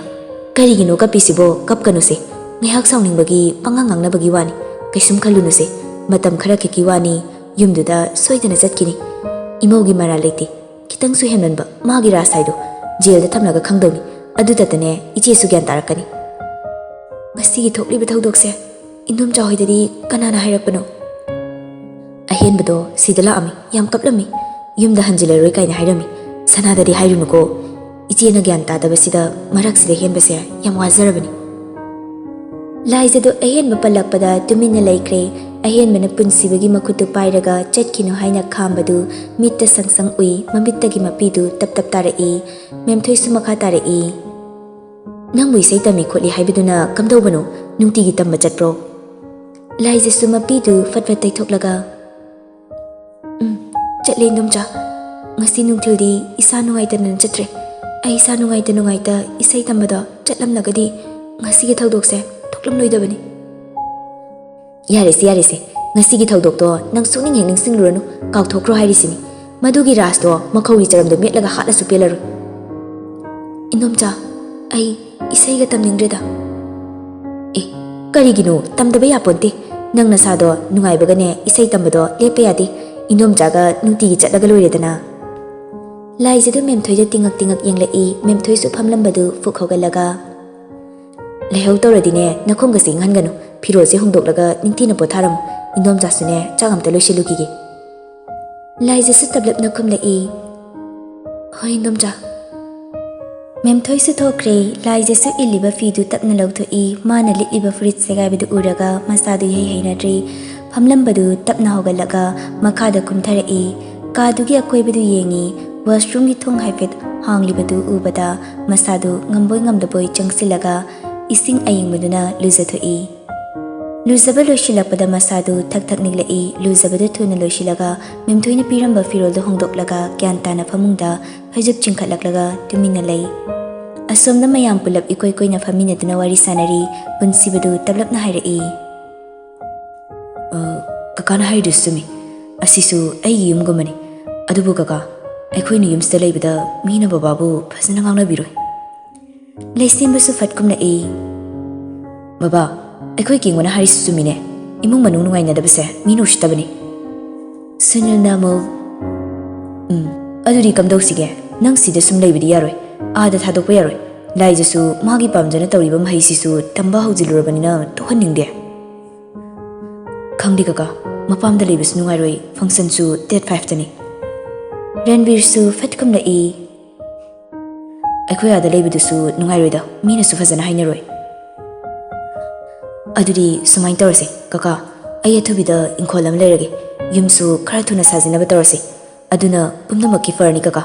ꯀꯔꯤꯒꯤꯅꯣ ꯀꯞꯄꯤꯁꯤꯕꯣ? ꯀꯞꯀꯅꯨꯁꯦ꯫ ꯉꯥꯏꯍꯥꯛ ꯁꯥꯎꯅꯤꯡꯕꯒꯤ ꯄꯉꯥꯡ ꯉꯥꯡꯅꯕꯒꯤ ꯋꯥꯅꯤ꯫ ꯀꯩꯁꯨꯝ ꯈꯜꯂꯨꯅꯨꯁꯦ꯫ ꯃꯇꯝ ꯈꯔ ꯈꯛꯀꯤ ꯋꯥꯅꯤ꯫ ꯌꯨꯝꯗꯨꯗ ꯁꯣꯏꯗꯅ ꯆꯠꯈꯤꯅꯤ꯫ ꯏꯃꯧꯒꯤ ꯃꯔꯥꯜ ꯂꯩꯇꯦ꯫ ꯈꯤꯇꯪꯁꯨ ꯍꯦꯟꯃꯟꯕ꯫ ꯃꯥꯒꯤ ꯔꯥꯖ ꯍꯥꯏꯗꯣ ꯖꯦꯜꯗ ꯊꯝꯂꯒ ꯈꯪꯗꯧꯅꯤ꯫ ꯑꯗꯨꯗꯇꯅꯦ ꯏꯆꯦꯁꯨ ꯒ꯭ꯌꯥꯟ ꯇꯥꯔꯛꯀꯅꯤ꯫" "ꯉꯁꯤꯒꯤ ꯊꯣꯛꯂꯤꯕ ꯊꯧꯗꯣꯛꯁꯦ ꯏꯟꯗꯣꯝꯆꯥ ꯍꯣꯏꯗꯗꯤ ꯀꯅꯥꯅ ꯍꯥꯏꯔꯛꯄꯅꯣ?" "ꯑꯍꯦꯟꯕꯗꯣ ꯁꯤꯗ ꯂꯥꯛꯑꯝꯃꯤ, ꯌꯥꯝ ꯀꯞꯂꯝꯃꯤ꯫ ꯌꯨꯝꯗ ꯍꯟꯖꯤꯜꯂꯔꯣꯏ ꯀꯥꯏꯅ ꯍꯥꯏꯔꯝꯃꯤ꯫ ꯁꯅꯥꯗꯗꯤ ꯍꯥꯏꯔꯨꯅꯨꯀꯣ꯫ ꯏꯆꯦꯅ ꯒ꯭ꯌꯥꯟ ꯇꯥꯗꯕꯁꯤꯗ ꯃꯔꯛꯁꯤꯗ ꯍꯦꯟꯕꯁꯦ ꯌꯥꯝ ꯋꯥꯖꯔꯕꯅꯤ꯫" ꯂꯥꯏꯖꯗꯣ ꯑꯍꯦꯟꯕ ꯄꯜꯂꯛꯄꯗ ꯇꯨꯃꯤꯟꯅ ꯂꯩꯈ꯭ꯔꯦ꯫ ꯑꯍꯦꯟꯕꯅ ꯄꯨꯟꯁꯤꯕꯒꯤ ꯃꯈꯨꯠꯇꯨ ꯄꯥꯏꯔꯒ ꯆꯠꯈꯤꯅꯨ ꯍꯥꯏꯅ ꯈꯥꯝꯕꯗꯨ ꯃꯤꯠꯇ ꯁꯪ ꯁꯪ ꯎꯏ, ꯃꯃꯤꯠꯇꯒꯤ ꯃꯄꯤꯗꯨ ꯇꯞ ꯇꯞ ꯇꯥꯔꯛꯏ꯫ ꯃꯦꯝꯊꯣꯏꯁꯨ ꯃꯈꯥ ꯇꯥꯔꯛꯏ꯫ "ꯅꯪꯕꯨ ꯏꯁꯩ ꯇꯝꯃꯤ ꯈꯣꯠꯂꯤ ꯍꯥꯏꯕꯗꯨꯅ ꯀꯝꯗꯧꯕꯅꯣ? ꯅꯨꯡꯇꯤꯒꯤ ꯇꯝꯕ ꯆꯠꯄ꯭ꯔꯣ?" ꯂꯥꯏꯖꯁꯨ ꯃꯄꯤꯗꯨ ꯐꯠ ꯐꯠ ꯇꯩꯊꯣꯛꯂꯒ, "ꯎꯝ, ꯆꯠꯂꯦ ꯏꯟꯗꯣꯝꯆꯥ꯫ ꯉꯁꯤ ꯅꯨꯡꯊꯤꯜꯗꯤ ꯏꯁꯥ ꯅꯨꯡꯉꯥꯏꯇꯗꯅ ꯆꯠꯇ꯭ꯔꯦ꯫ ꯑꯩ ꯏꯁꯥ ꯅꯨꯡꯉꯥꯏꯇ ꯅꯨꯡꯉꯥꯏꯇ ꯏꯁꯩ ꯇꯝꯕꯗꯣ ꯆꯠꯂꯝꯂꯒꯗꯤ ꯉꯁꯤꯒꯤ ꯊꯧꯗꯣꯛꯁꯦ ꯊꯣꯛꯂꯝꯂꯣꯏꯗꯕꯅꯤ꯫" "ꯌꯥꯔꯦꯁꯦ, ꯌꯥꯔꯦꯁꯦ꯫ ꯉꯁꯤꯒꯤ ꯊꯧꯗꯣꯛꯇꯣ ꯅꯪ ꯁꯨꯛꯅꯤꯡ ꯍꯦꯛ ꯅꯤꯡꯁꯤꯡꯂꯨꯔꯅꯨ꯫ ꯀꯥꯎꯊꯣꯛꯈ꯭ꯔꯣ ꯍꯥꯏꯔꯤꯁꯤꯅꯤ꯫ ꯃꯗꯨꯒꯤ ꯔꯥꯖꯇꯣ ꯃꯈꯧꯔꯤ ꯆꯔꯝꯗꯣ ꯃꯦꯠꯂꯒ ꯍꯥꯠꯂꯁꯨ ꯄꯦꯜꯂꯔꯣꯏ꯫" "ꯏꯟꯗꯣꯝꯆꯥ, ꯑꯩ ꯏꯁꯩꯒ ꯇꯝꯅꯤꯡꯗ꯭ꯔꯦꯗ꯫" "ꯑꯦ, ꯀꯔꯤꯒꯤꯅꯣ? ꯇꯝꯗꯕ ꯌꯥꯄꯣꯟꯇꯦ꯫ ꯅꯪ ꯅꯁꯥꯗꯣ ꯅꯨꯡꯉꯥꯏꯕꯒꯅꯦ ꯏꯁꯩ ꯇꯝꯕꯗꯣ ꯂꯦꯞꯄ ꯌꯥꯗꯦ꯫ ꯏꯟꯗꯣꯝꯆꯥꯒ ꯅꯨꯡꯇꯤꯒꯤ ꯆꯠꯂꯒ ꯂꯣꯏꯔꯦꯗꯅ꯫" ꯂꯥꯏꯖꯗꯨ ꯃꯦꯝꯊꯣꯏꯗ ꯇꯤꯡꯉꯛ ꯇꯤꯡꯉꯛ ꯌꯦꯡꯂꯛꯏ꯫ ꯃꯦꯝꯊꯣꯏꯁꯨ ꯐꯝꯂꯝꯕꯗꯨ ꯐꯨꯛ ꯍꯧꯒꯠꯂꯒ, "ꯂꯥꯏꯍꯧ ꯇꯧꯔꯗꯤꯅꯦ, ꯅꯈꯣꯡꯒꯁꯦ ꯏꯪꯍꯟꯒꯅꯨ꯫ ꯐꯤꯔꯣꯜꯁꯦ ꯍꯣꯡꯗꯣꯛꯂꯒ ꯅꯤꯡꯊꯤꯅ ꯄꯣꯊꯥꯔꯝꯃꯨ꯫ ꯏꯟꯗꯣꯝꯆꯥꯁꯨꯅꯦ, ꯆꯥꯛ ꯑꯝꯇ ꯂꯣꯏꯁꯤꯜꯂꯨꯈꯤꯒꯦ꯫" ꯂꯥꯏꯖꯁꯨ ꯇꯞꯂꯞꯅ ꯈꯨꯝꯂꯛꯏ, "ꯍꯣꯏ, ꯏꯟꯗꯣꯝꯆꯥ꯫" ꯃꯦꯝꯊꯣꯏꯁꯨ ꯊꯣꯛꯈ꯭ꯔꯦ꯫ ꯂꯥꯏꯖꯁꯨ ꯏꯜꯂꯤꯕ ꯐꯤꯗꯨ ꯇꯞꯅ ꯂꯧꯊꯣꯛꯏ꯫ ꯃꯥꯅ ꯂꯤꯠꯂꯤꯕ ꯐꯨꯔꯤꯠ ꯁꯦꯒꯥꯏꯕꯗꯨ ꯎꯔꯒ ꯃꯁꯥꯗꯨ ꯏꯍꯩ ꯍꯩꯅꯗ꯭ꯔꯦ꯫ ꯐꯝꯂꯝꯕꯗꯨ ꯇꯞꯅ ꯍꯧꯒꯠꯂꯒ ꯃꯈꯥꯗ ꯀꯨꯝꯊꯔꯛꯏ꯫ ꯀꯥꯗꯨꯒꯤ ꯑꯀꯣꯏꯕꯗꯨ ꯌꯦꯡꯉꯤ꯫ ꯋꯥꯁꯔꯨꯝꯒꯤ ꯊꯣꯡ ꯍꯥꯏꯐꯦꯠ ꯍꯥꯡꯂꯤꯕꯗꯨ ꯎꯕꯗ ꯃꯁꯥꯗꯨ ꯉꯝꯕꯣꯏ ꯉꯝꯗꯕꯣꯏ ꯆꯪꯁꯤꯜꯂꯒ ꯏꯁꯤꯡ ꯑꯌꯤꯡꯕꯗꯨꯅ ꯂꯨꯖꯊꯣꯛꯏ꯫ ꯂꯨꯖꯕ ꯂꯣꯏꯁꯤꯜꯂꯛꯄꯗ ꯃꯁꯥꯗꯨ ꯊꯛ ꯊꯛ ꯅꯤꯛꯂꯛꯏ꯫ ꯂꯨꯖꯕꯗꯨ ꯊꯨꯅ ꯂꯣꯏꯁꯤꯜꯂꯒ ꯃꯦꯝꯊꯣꯏꯅ ꯄꯤꯔꯝꯕ ꯐꯤꯔꯣꯜꯗꯨ ꯍꯣꯡꯗꯣꯛꯂꯒ ꯒ꯭ꯌꯥꯟ ꯇꯥꯅ ꯐꯃꯨꯡꯗ ꯐꯩꯖꯨꯞ ꯆꯤꯡꯈꯠꯂꯛꯂꯒ ꯇꯨꯃꯤꯟꯅ ꯂꯩ꯫ ꯑꯁꯣꯝꯗ ꯃꯌꯥꯝ ꯄꯨꯂꯞ ꯏꯀꯣꯏ ꯀꯣꯏꯅ ꯐꯝꯃꯤꯟꯅꯗꯨꯅ ꯋꯥꯔꯤ ꯁꯥꯟꯅꯔꯤ꯫ ꯄꯨꯟꯁꯤꯕꯗꯨ ꯇꯞꯂꯞꯅ ꯍꯥꯏꯔꯛꯏ꯫ "ꯑ, ꯀꯀꯥꯅ ꯍꯥꯏꯔꯤꯗꯨꯁꯨ ꯆꯨꯝꯃꯤ꯫ ꯑꯁꯤꯁꯨ ꯑꯩꯒꯤ ꯌꯨꯝꯒꯨꯝꯕꯅꯤ꯫ ꯑꯗꯨꯕꯨ ꯀꯀꯥ, ꯑꯩꯈꯣꯏꯅ ꯌꯨꯝꯁꯤꯗ ꯂꯩꯕꯗ ꯃꯤꯅ ꯕꯕꯥꯕꯨ ꯐꯖꯅ ꯉꯥꯡꯅꯕꯤꯔꯣꯏ꯫" ꯂꯩꯁꯦꯝꯕꯁꯨ ꯐꯠ ꯀꯨꯝꯂꯛꯏ꯫ "ꯕꯕꯥ, ꯑꯩꯈꯣꯏ ꯀꯦꯡꯕꯅ ꯍꯥꯏꯔꯤꯁꯤ ꯆꯨꯝꯃꯤꯅꯦ꯫ ꯏꯃꯨꯡ ꯃꯅꯨꯡ ꯅꯨꯡꯉꯥꯏꯅꯗꯕꯁꯦ ꯃꯤꯅ ꯎꯁꯤꯠꯇꯕꯅꯤ꯫" ꯁꯨꯅꯤꯜꯅ ꯑꯃꯨꯛ, "ꯎꯝ, ꯑꯗꯨꯗꯤ ꯀꯝꯗꯧꯁꯤꯒꯦ? ꯅꯪ ꯁꯤꯗ ꯁꯨꯝ ꯂꯩꯕꯗꯤ ꯌꯥꯔꯣꯏ꯫ ꯑꯥꯗ ꯊꯥꯗꯣꯛꯄ ꯌꯥꯔꯣꯏ꯫ ꯂꯥꯏꯖꯁꯨ ꯃꯥꯒꯤ ꯄꯥꯝꯖꯅ ꯇꯧꯔꯤꯕ ꯃꯍꯩꯁꯤꯁꯨ ꯇꯝꯕ ꯍꯧꯖꯤꯜꯂꯨꯔꯕꯅꯤꯅ ꯇꯣꯛꯍꯟꯅꯤꯡꯗꯦ꯫" "ꯈꯪꯗꯦ ꯀꯀꯥ, ꯃꯄꯥꯝꯗ ꯂꯩꯕꯁꯨ ꯅꯨꯡꯉꯥꯏꯔꯣꯏ꯫ ꯐꯪꯁꯟꯁꯨ ꯗꯦꯠ ꯐꯥꯏꯚꯇꯅꯤ꯫" ꯔꯟꯕꯤꯔꯁꯨ ꯐꯠ ꯀꯨꯝꯂꯛꯏ꯫ "ꯑꯩꯈꯣꯏ ꯑꯥꯗ ꯂꯩꯕꯗꯨꯁꯨ ꯅꯨꯡꯉꯥꯏꯔꯣꯏꯗ, ꯃꯤꯅꯁꯨ ꯐꯖꯅ ꯍꯥꯏꯅꯔꯣꯏ꯫" "ꯑꯗꯨꯗꯤ ꯁꯨꯃꯥꯏꯅ ꯇꯧꯔꯁꯦ ꯀꯀꯥ, ꯑꯩ ꯑꯊꯨꯕꯤꯗ ꯏꯪꯈꯣꯜ ꯑꯃ ꯂꯩꯔꯒꯦ꯫ ꯌꯨꯝꯁꯨ ꯈꯔ ꯊꯨꯅ ꯁꯥꯖꯤꯟꯅꯕ ꯇꯧꯔꯁꯤ꯫ ꯑꯗꯨꯅ ꯄꯨꯝꯅꯃꯛꯀꯤ ꯐꯔꯅꯤ ꯀꯀꯥ꯫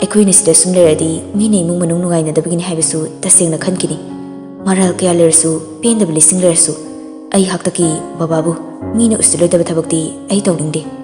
ꯑꯩꯈꯣꯏꯅ ꯁꯤꯗ ꯁꯨꯝ ꯂꯩꯔꯗꯤ ꯃꯤꯅ ꯏꯃꯨꯡ ꯃꯅꯨꯡ ꯅꯨꯡꯉꯥꯏꯅꯗꯕꯒꯤꯅꯤ ꯍꯥꯏꯕꯁꯨ ꯇꯁꯦꯡꯅ ꯈꯟꯈꯤꯅꯤ꯫ ꯃꯔꯥꯜ ꯀꯌꯥ ꯂꯩꯔꯁꯨ, ꯄꯦꯟꯗꯕ ꯂꯤꯁꯤꯡ ꯂꯩꯔꯁꯨ, ꯑꯩ ꯍꯥꯛꯇꯛꯀꯤ ꯕꯕꯥꯕꯨ ꯃꯤꯅ ꯎꯁꯤꯠꯂꯣꯏꯗꯕ ꯊꯕꯛꯇꯤ ꯑꯩ ꯇꯧꯅꯤꯡꯗꯦ꯫"